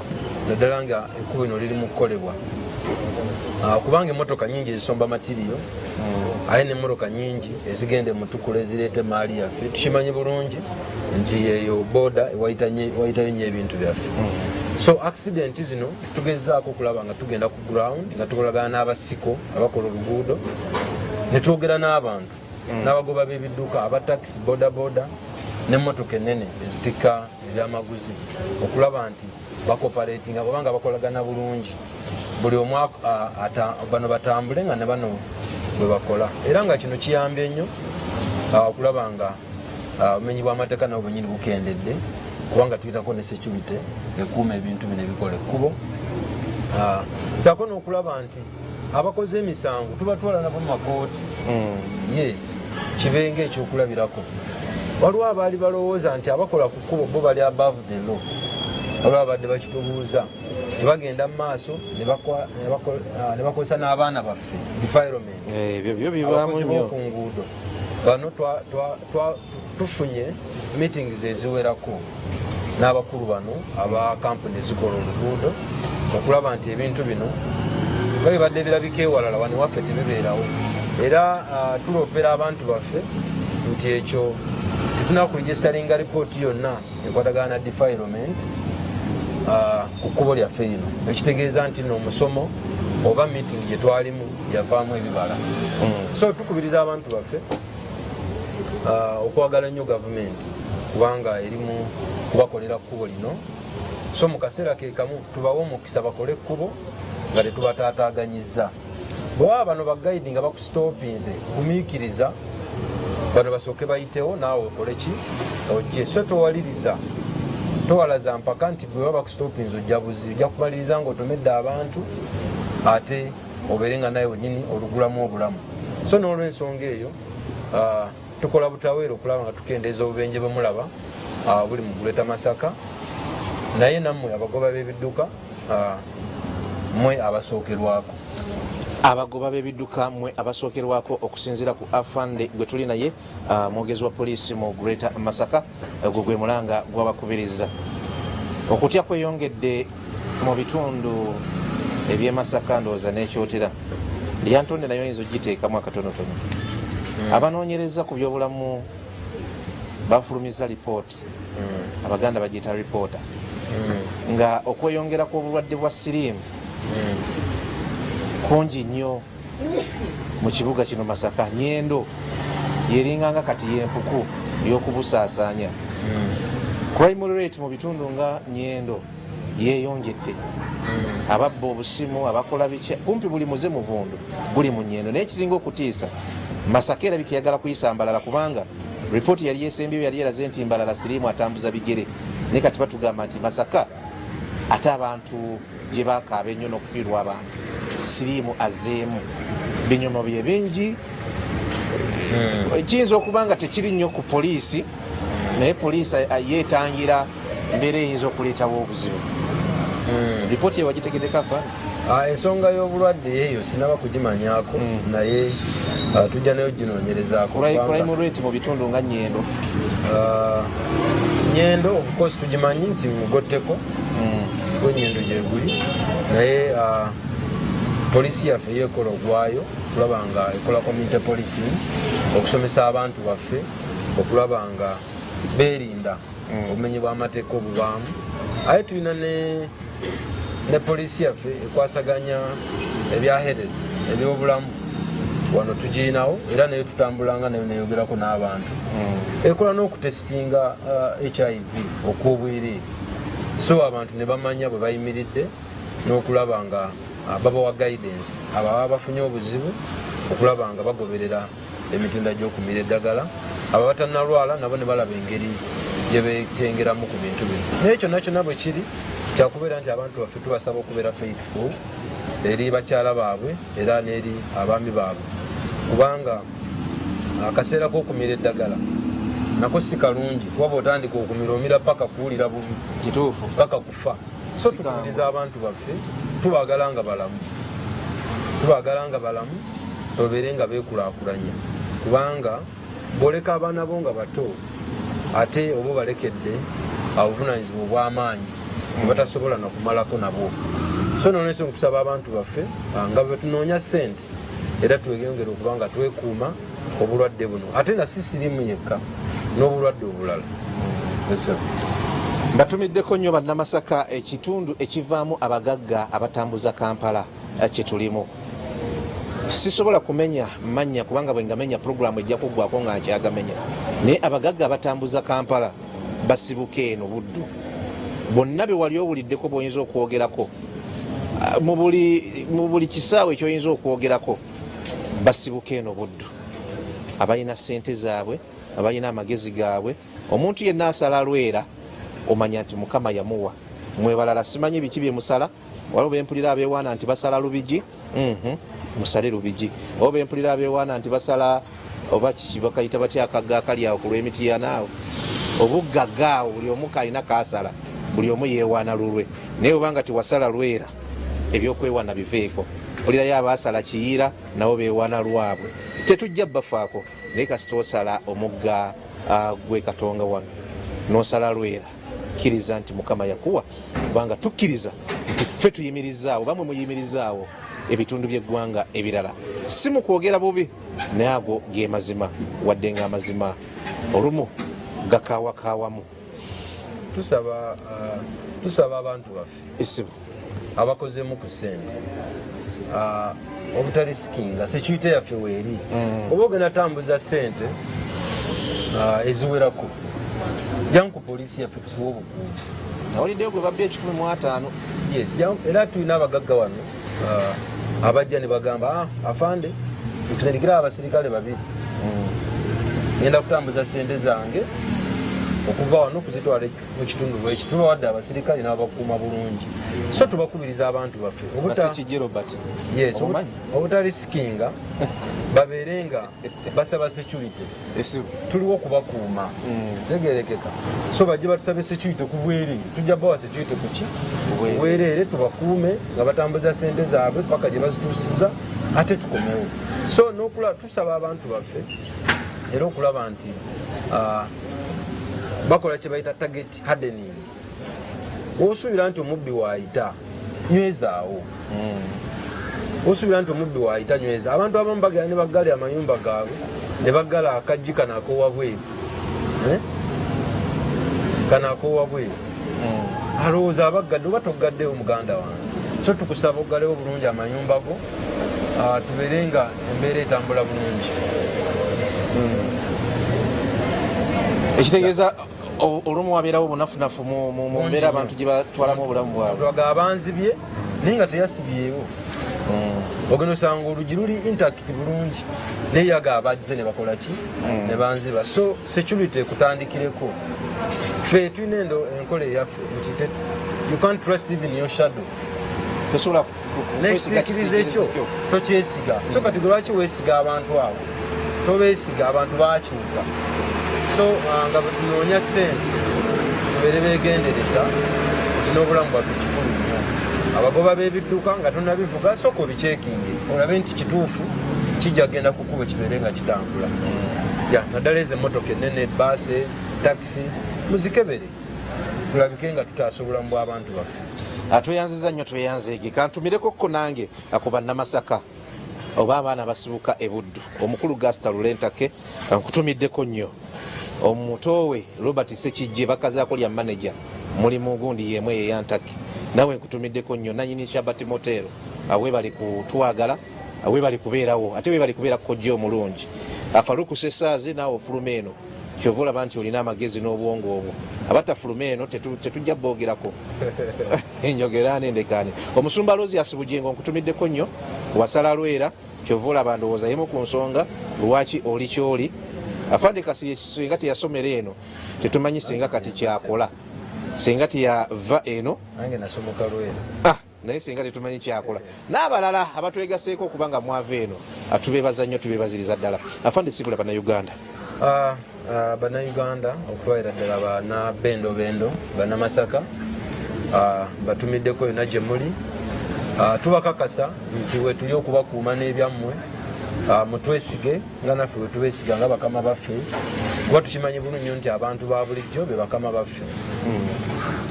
B: naddala nga ekkubo lino liri mu kukolebwa. Kubanga emmotoka nyingi ezisomba material, aye nemmotoka nyingi ezigenda emutukula ezireeta emaali yaffe. Tukimanyi bulungi nti eyo boda ewayitayo nnyo ebintu byaffe. So accident zino tugezaako okulaba nga tugenda ku ground, nga tukolagana n'abasiko abakola oluguudo, ne twogera n'abantu n'abagoba b'ebidduka, aba taxi, boda boda n'emmotoka ennene ezitikka ebyamaguzi, okulaba nti bacooperatinga oba nga bakolagana bulungi, buli omu bano batambule nga ne bano bwe bakola. Era nga kino kiyambye nnyo okulaba nga obumenyi bw'amateeka nabwo bwenyini bukendedde, kubanga tuyitako ne security ekuuma ebintu bino ebikola ekkubo. Saako n'okulaba nti abakoze emisango tubatwala nabo mu makooti. Yes, kibenga ekyokulabirako. Waliwo abaali balowooza nti abakola ku kkubo bo bali above the law. Waliwo abadde bakitubuuza, tebagenda mu maaso ne bakozesa n'abaana baffe defilement.
A: Ebyo byo bibaamu
B: abakozi
A: nnyo.
B: B'oku nguudo bano tufunye meetings eziwerako n'abakulu bano aba kampuni ezikola oluguudo okulaba nti ebintu bino nga bibadde birabika ewalala, wano waffe tebibeerawo. Era tuloopera abantu baffe nti ekyo tetuna kuregisteringa ripooti yonna ekwatagana na defilement ku kkubo lyaffe lino, ekitegeeza nti noomusomo oba meeting gye twalimu yavaamu ebibala. So tukubiriza abantu baffe okwagala ennyo gavumenti, kubanga erimu kubakolera kkubo lino. So mu kaseera ke kamu tubawe omukisa bakole ekkubo nga tetubataataaganyizza. Bwe baba bano baguide nga bakusitopinze, gumiikiriza bano basooke bayitewo, naawe okole ki, ojje. So towaliriza, towalaza mpaka nti bwe baba bakusitopinze ojja buzi, ojja kumaliriza ng'otomedde abantu, ate obeere nga nawe wenyini olugulamu obulamu. So n'olwensonga eyo, tukola butaweera okulaba nga tukendeeza obubenje bwemulaba buli mu Greater Masaka. Naye nammwe abagoba b'ebidduka, mwe abasookerwako.
A: Abagoba b'ebidduka, mwe abasookerwako. Okusinziira ku afande gwe tuli naye, mwogezi wa poliisi mu Greater Masaka, ogwo gwe mulanga gwabakubiriza. Okutya kweyongedde mu bitundu eby'e Masaka, ndowooza n'ekyotera Lyantonde nayo oyinza ogiteekamu akatonotono. Abanoonyereza ku byobulamu bafulumiza lipooti, Abaganda bagiyita ripoota, nga okweyongera kw'obulwadde bwa siriimu kungi nnyo mu kibuga kino Masaka. Nyendo yeringanga kati yempuku ey'okubusaasaanya. Crime rate mu bitundu nga Nyendo yeyongedde, ababba obusimu, abakola biki, kumpi buli muze muvundu guli mu Nyendo. Naye ekisinga okutiisa, Masaka erabika eyagala kuyisa Mbalala, kubanga ripooti yali esembyeyo yali eraze nti Mbalala siriimu atambuza bigere, naye kati batugamba nti Masaka ate abantu gye bakaaba ennyo n'okufiirwa abantu, siriimu azeemu binyomo bye bingi. Kiyinza okuba nga tekiri nnyo ku poliisi, naye poliisi yeetangira mbeera eyinza okuleetawo obuzibu. Ripooti eyo wagitegeddeko, afande?
B: Ensonga y'obulwadde eyo sinaba kugimanyako, naye tujja nayo ginoonyerezaako.
A: Crime rate mu bitundu nga Nyendo.
B: Nyendo, of course, tugimanyi nti mugotteko gwe Nyendo gyeguli, naye poliisi yaffe yeekola ogwayo okulaba nga ekola community policing, okusomesa abantu baffe okulaba nga beerinda obumenyi bw'amateeka obubaamu. Aye tulina ne poliisi yaffe ekwasaganya ebya health, ebyobulamu wano tugirinawo, era nayo tutambulanga nayo neyogerako n'abantu, ekola n'okutesitinga HIV okwobwereere, so abantu ne bamanya bwe bayimiridde n'okulaba nga babawa guidance abo ababa bafunye obuzibu, okulaba nga bagoberera emitenda gy'okumira eddagala, abo abatannalwala nabo ne balaba engeri gye beetengeramu ku bintu bino. Naye kyonna kyonna bwe kiri, kyakubeera nti abantu baffe tubasaba okubeera faithful eri bakyala baabwe era n'eri abaami baabwe, kubanga akaseera k'okumira eddagala nako si kalungi, kuba bw'otandika okumira, omira paka kuwulira bubi. Paka kufa. So
A: Si kangu.
B: Tukubiriza abantu baffe, tubaagala nga balamu, tubaagala nga balamu, babeere nga beekulaakulanya, kubanga bw'oleka abaana bo nga bato, ate oba obalekedde obuvunanyizibwa obw'amaanyi bwe batasobola nakumalako nabwo. So nolwensonga nkusaba abantu baffe, nga bwe tunoonya ssente, era tweyongere okuba nga twekuuma obulwadde buno, ate na si sirimu yekka, n'obulwadde obulala.
A: Mbatumiddeko nnyo Bannamasaka. Ekitundu ekivaamu abagagga abatambuza Kampala kyetulimu. Sisobola kumenya mannya, kubanga bwe ngamenya puroguramu ejja kuggwako nga nkyagamenya, naye abagagga abatambuza Kampala basibuka eno Buddu. Bonna be wali owuliddeko bw'oyinza okwogerako mu buli kisaawe ekyoyinza okwogerako, basibuka eno Buddu. Abalina ssente zaabwe, abalina amagezi gaabwe, omuntu yenna asala Lwera omanya nti Mukama yamuwa. Mwebalala simanyi biki bye musala. Waliwo bempulira abeewaana nti basala Lubigi. Musale Lubigi. Oba bempulira abeewaana nti basala oba kiki bakayita batya akagga akali awo ku lw'Emitiyana awo. Obuggagga awo buli omu kalina kasala, buli omu yeewaana lulwe, naye obanga tiwasala Lwera, ebyokwewaana biveeko. Mpulirayo abaasala Kiyiira, nabo beewaana lwabwe, tetujja bafaako. Naye kasita osala omugga gwe Katonga wano n'osala Lwera, kkiriza nti Mukama yakuwa, kubanga tukkiriza nti Nti ffe tuyimirizaawo, bamwe muyimirizaawo ebitundu by'eggwanga ebirala, si mu kwogera bubi, naye ago ge mazima, wadde nga amazima olumu gakaawakaawamu.
B: Tusaba abantu baffe
A: Esibu
B: abakozemu ku ssente obutarisikinga security yaffe weeri. Oba ogenda tambuza ssente eziwerako, jangu ku poliisi yaffe tukuwa obukuumi.
A: Awuliddeyo gwe babbye 150.
B: Yes, era tulina abagagga wano abajja ne bagamba, "Ah, afande, nkusindikira abasirikale babiri, ngenda kutambuza sente zange okuva wano kuzitwala mu kitundu bweki." Tubawadde abasirikale n'abakuuma bulungi, so tubakubiriza abantu baffe
A: Basekijje Robert.
B: Yes,
A: Omumanyi?
B: obutarisikinga, babeere nga basaba security.
A: Esibu
B: Tuliwo okubakuuma, tegerekeka. So bajje batusabe security ku bwereere, tujja bawa security kuki?
A: Bwereere.
B: Bwereere, tubakuume nga batambuza sente zaabwe paka gye bazituusiza, ate tukomewo. So nokula tusaba abantu baffe era okulaba nti bakola kye bayita target hardening. Wosuubira nti omubbi waayita, nywezaawo. Osuubira nti omubbi waayita, nyweza. Abantu abamu bagenda ne baggala amayumba gaabwe, ne baggala akaggi kano ak'owabweru. Eh? Kano ak'owabweru, alowooza abaggadde oba toggaddewo, muganda wange. So tukusaba oggalewo bulungi amayumba go, tubeere nga embeera etambula bulungi.
A: Ekitegeeza olumu wabeerawo obunafunafu mu mbeera abantu gye batwalamu obulamu bwabwe.
B: Twaga abanzibye naye nga teyasibyewo, ogenda osanga olugi luli intact bulungi, naye yaga abagize ne bakola ki? Ne banziba. So security ekutandikireko. Ffe tulina endo enkola eyaffe nti you can't trust even your shadow.
A: Tosobola kwesiga
B: Nekisiikiriza ekyo
A: kisiikirizi kyo.
B: Tokyesiga. So kati gwe lwaki weesiga abantu abo? Tobeesiga, abantu bakyuka. So nga bwe tunoonya ssente, tubeere beegendereza nti n'obulamu bwaffe kikulu nnyo. Abagoba b'ebidduka, nga tonabivuga, sooka obicekinge olabe nti kituufu kijja kugenda ku kkubo, kibeere nga kitambula. Ya naddala ezo emmotoka ennene, buses, taxis, muzikebere, tulabike nga tutaasa obulamu bw'abantu baffe.
A: Tweyanziza nnyo, tweyanzeege. Kantumireko ko nange ku Bannamasaka oba abaana basibuka e Buddu. Omukulu Gasta Lulentake, nkutumiddeko nnyo. Omuto we Robert Sekijje, bakazaako lya manager, mulimu gundi yemu eyo eyantake, nawe nkutumiddeko nnyo. Nanyini Shabat Motel, webali kutwagala, webali kubeerawo, ate webali kubeera kojja omulungi. Faruku Sesaazi, naawe ofuluma eno, kyova olaba nti olina amagezi n'obwongo obwo. Abatafuluma eno tetujja boogerako. Njogera nendekaane. Omusumba Losias Bujengo, nkutumiddeko nnyo. Wasala lwera, kyova olaba ndowooza yemu ku nsonga lwaki oli kyoli. Afande Kasirye, singa teyasomera eno, tetumanyi singa kati kyakola, singa teyava eno.
B: Nange nasomoka Lwera.
A: Ah, naye singa tetumanyi kyakola. N'abalala abatwegaseeko okuba nga mwava eno, tubeebaza nnyo, tubeebaziriza ddala. Afande, sibula Bannayuganda.
B: Ah, bannayuganda okubaira ddala bana Bendo Bendo, Bannamasaka, batumiddeko yonna gye muli. Tubakakasa nti wetuli okubakuuma n'ebyammwe. Mutwesige nga naffe bwe tubeesiga nga bakama baffe, kuba tukimanyi bulungi nnyo nti abantu ba bulijjo be bakama baffe.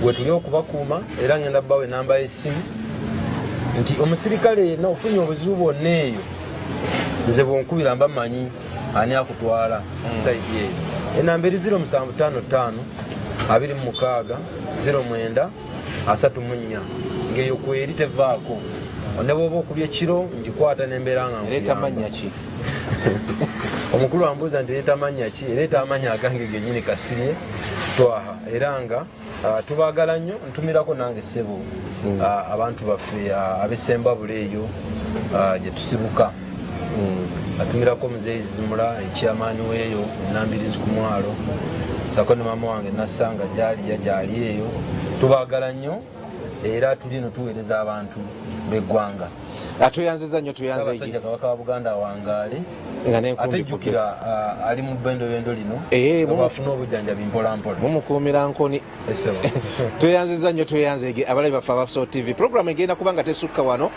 B: Wetuli okubakuuma, era ngenda bawa enamba y'essimu nti omusirikale yenna ofunye obuzibu bwonna eyo, nze bwonkubira mba manyi ani akutwala side eyo. Enamba eri 0755 26 09 34, ngaeyo kweri tevaako. Ne bwoba okubye ekiro, ngikwata nembeera nga
A: Ereeta
B: nkuyamba.
A: Mannya ki?
B: Omukulu ambuuza nti ereeta mannya ki? Ereeta amannya agange genyini, Kasirye Twaha. Era nga tubaagala nnyo. Ntumirako nange ssebo abantu baffe ab'Essembabule eyo gye tusibuka. Atumirako Muzeeyi Zimula, ekyamaani weeyo enambirizi ku mwalo, sako ne maama wange Nassanga gyaliya gyali eyo. Tubaagala nnyo, era tuli eno tuweereza abantu b'eggwanga.
A: Tweyanziza nnyo, tweyanzeege.
B: Ssaabasajja Kabaka wa Buganda awangaale.
A: Nga
B: Ate
A: n'enkumbi
B: jjukira ali mu bendobendo lino,
A: Eh,
B: bwafuna obujjanjabi mpolampola.
A: Mumukuumira nkoni.
B: Esebo.
A: Tweyanziza nnyo, tweyanzeege. Abalabi baffe aba So TV, program egenda kuba nga tesukka wano.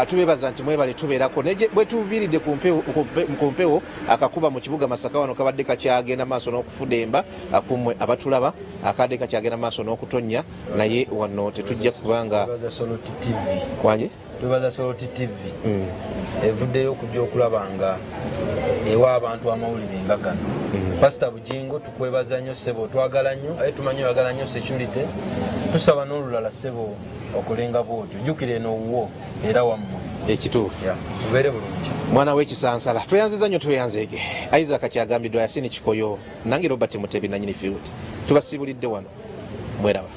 A: Tubebaza nti mwebale tubeerako bwetuviiridde ku mpewo akakuba mu kibuga Masaka wano kabadde kakyagenda maaso n'okufudemba kumwe abatulaba akadde kakyagenda maaso n'okutonnya, naye wano tetujja kubanga wanje.
B: Twebaza Soloti TV evuddeyo okujja okulaba nga ewa abantu amawulire nga gano. Pasita Bugingo, tukwebaza nnyo ssebo, twagala nnyo, aye tumanyi oyagala nnyo security. Tusaba n'olulala ssebo okolenga bwotyo, jjukira eno wuwo era wammwe.
A: Ekituufu.
B: Ubeere bulungi.
A: Mwana w'ekisansala, tweyanziza nnyo, tweyanzeege. Isaac Kyagambiddwa, Yasini Kikoyo, nange Robert Mutebi nanyini field, tubasiibulidde wano, mweraba.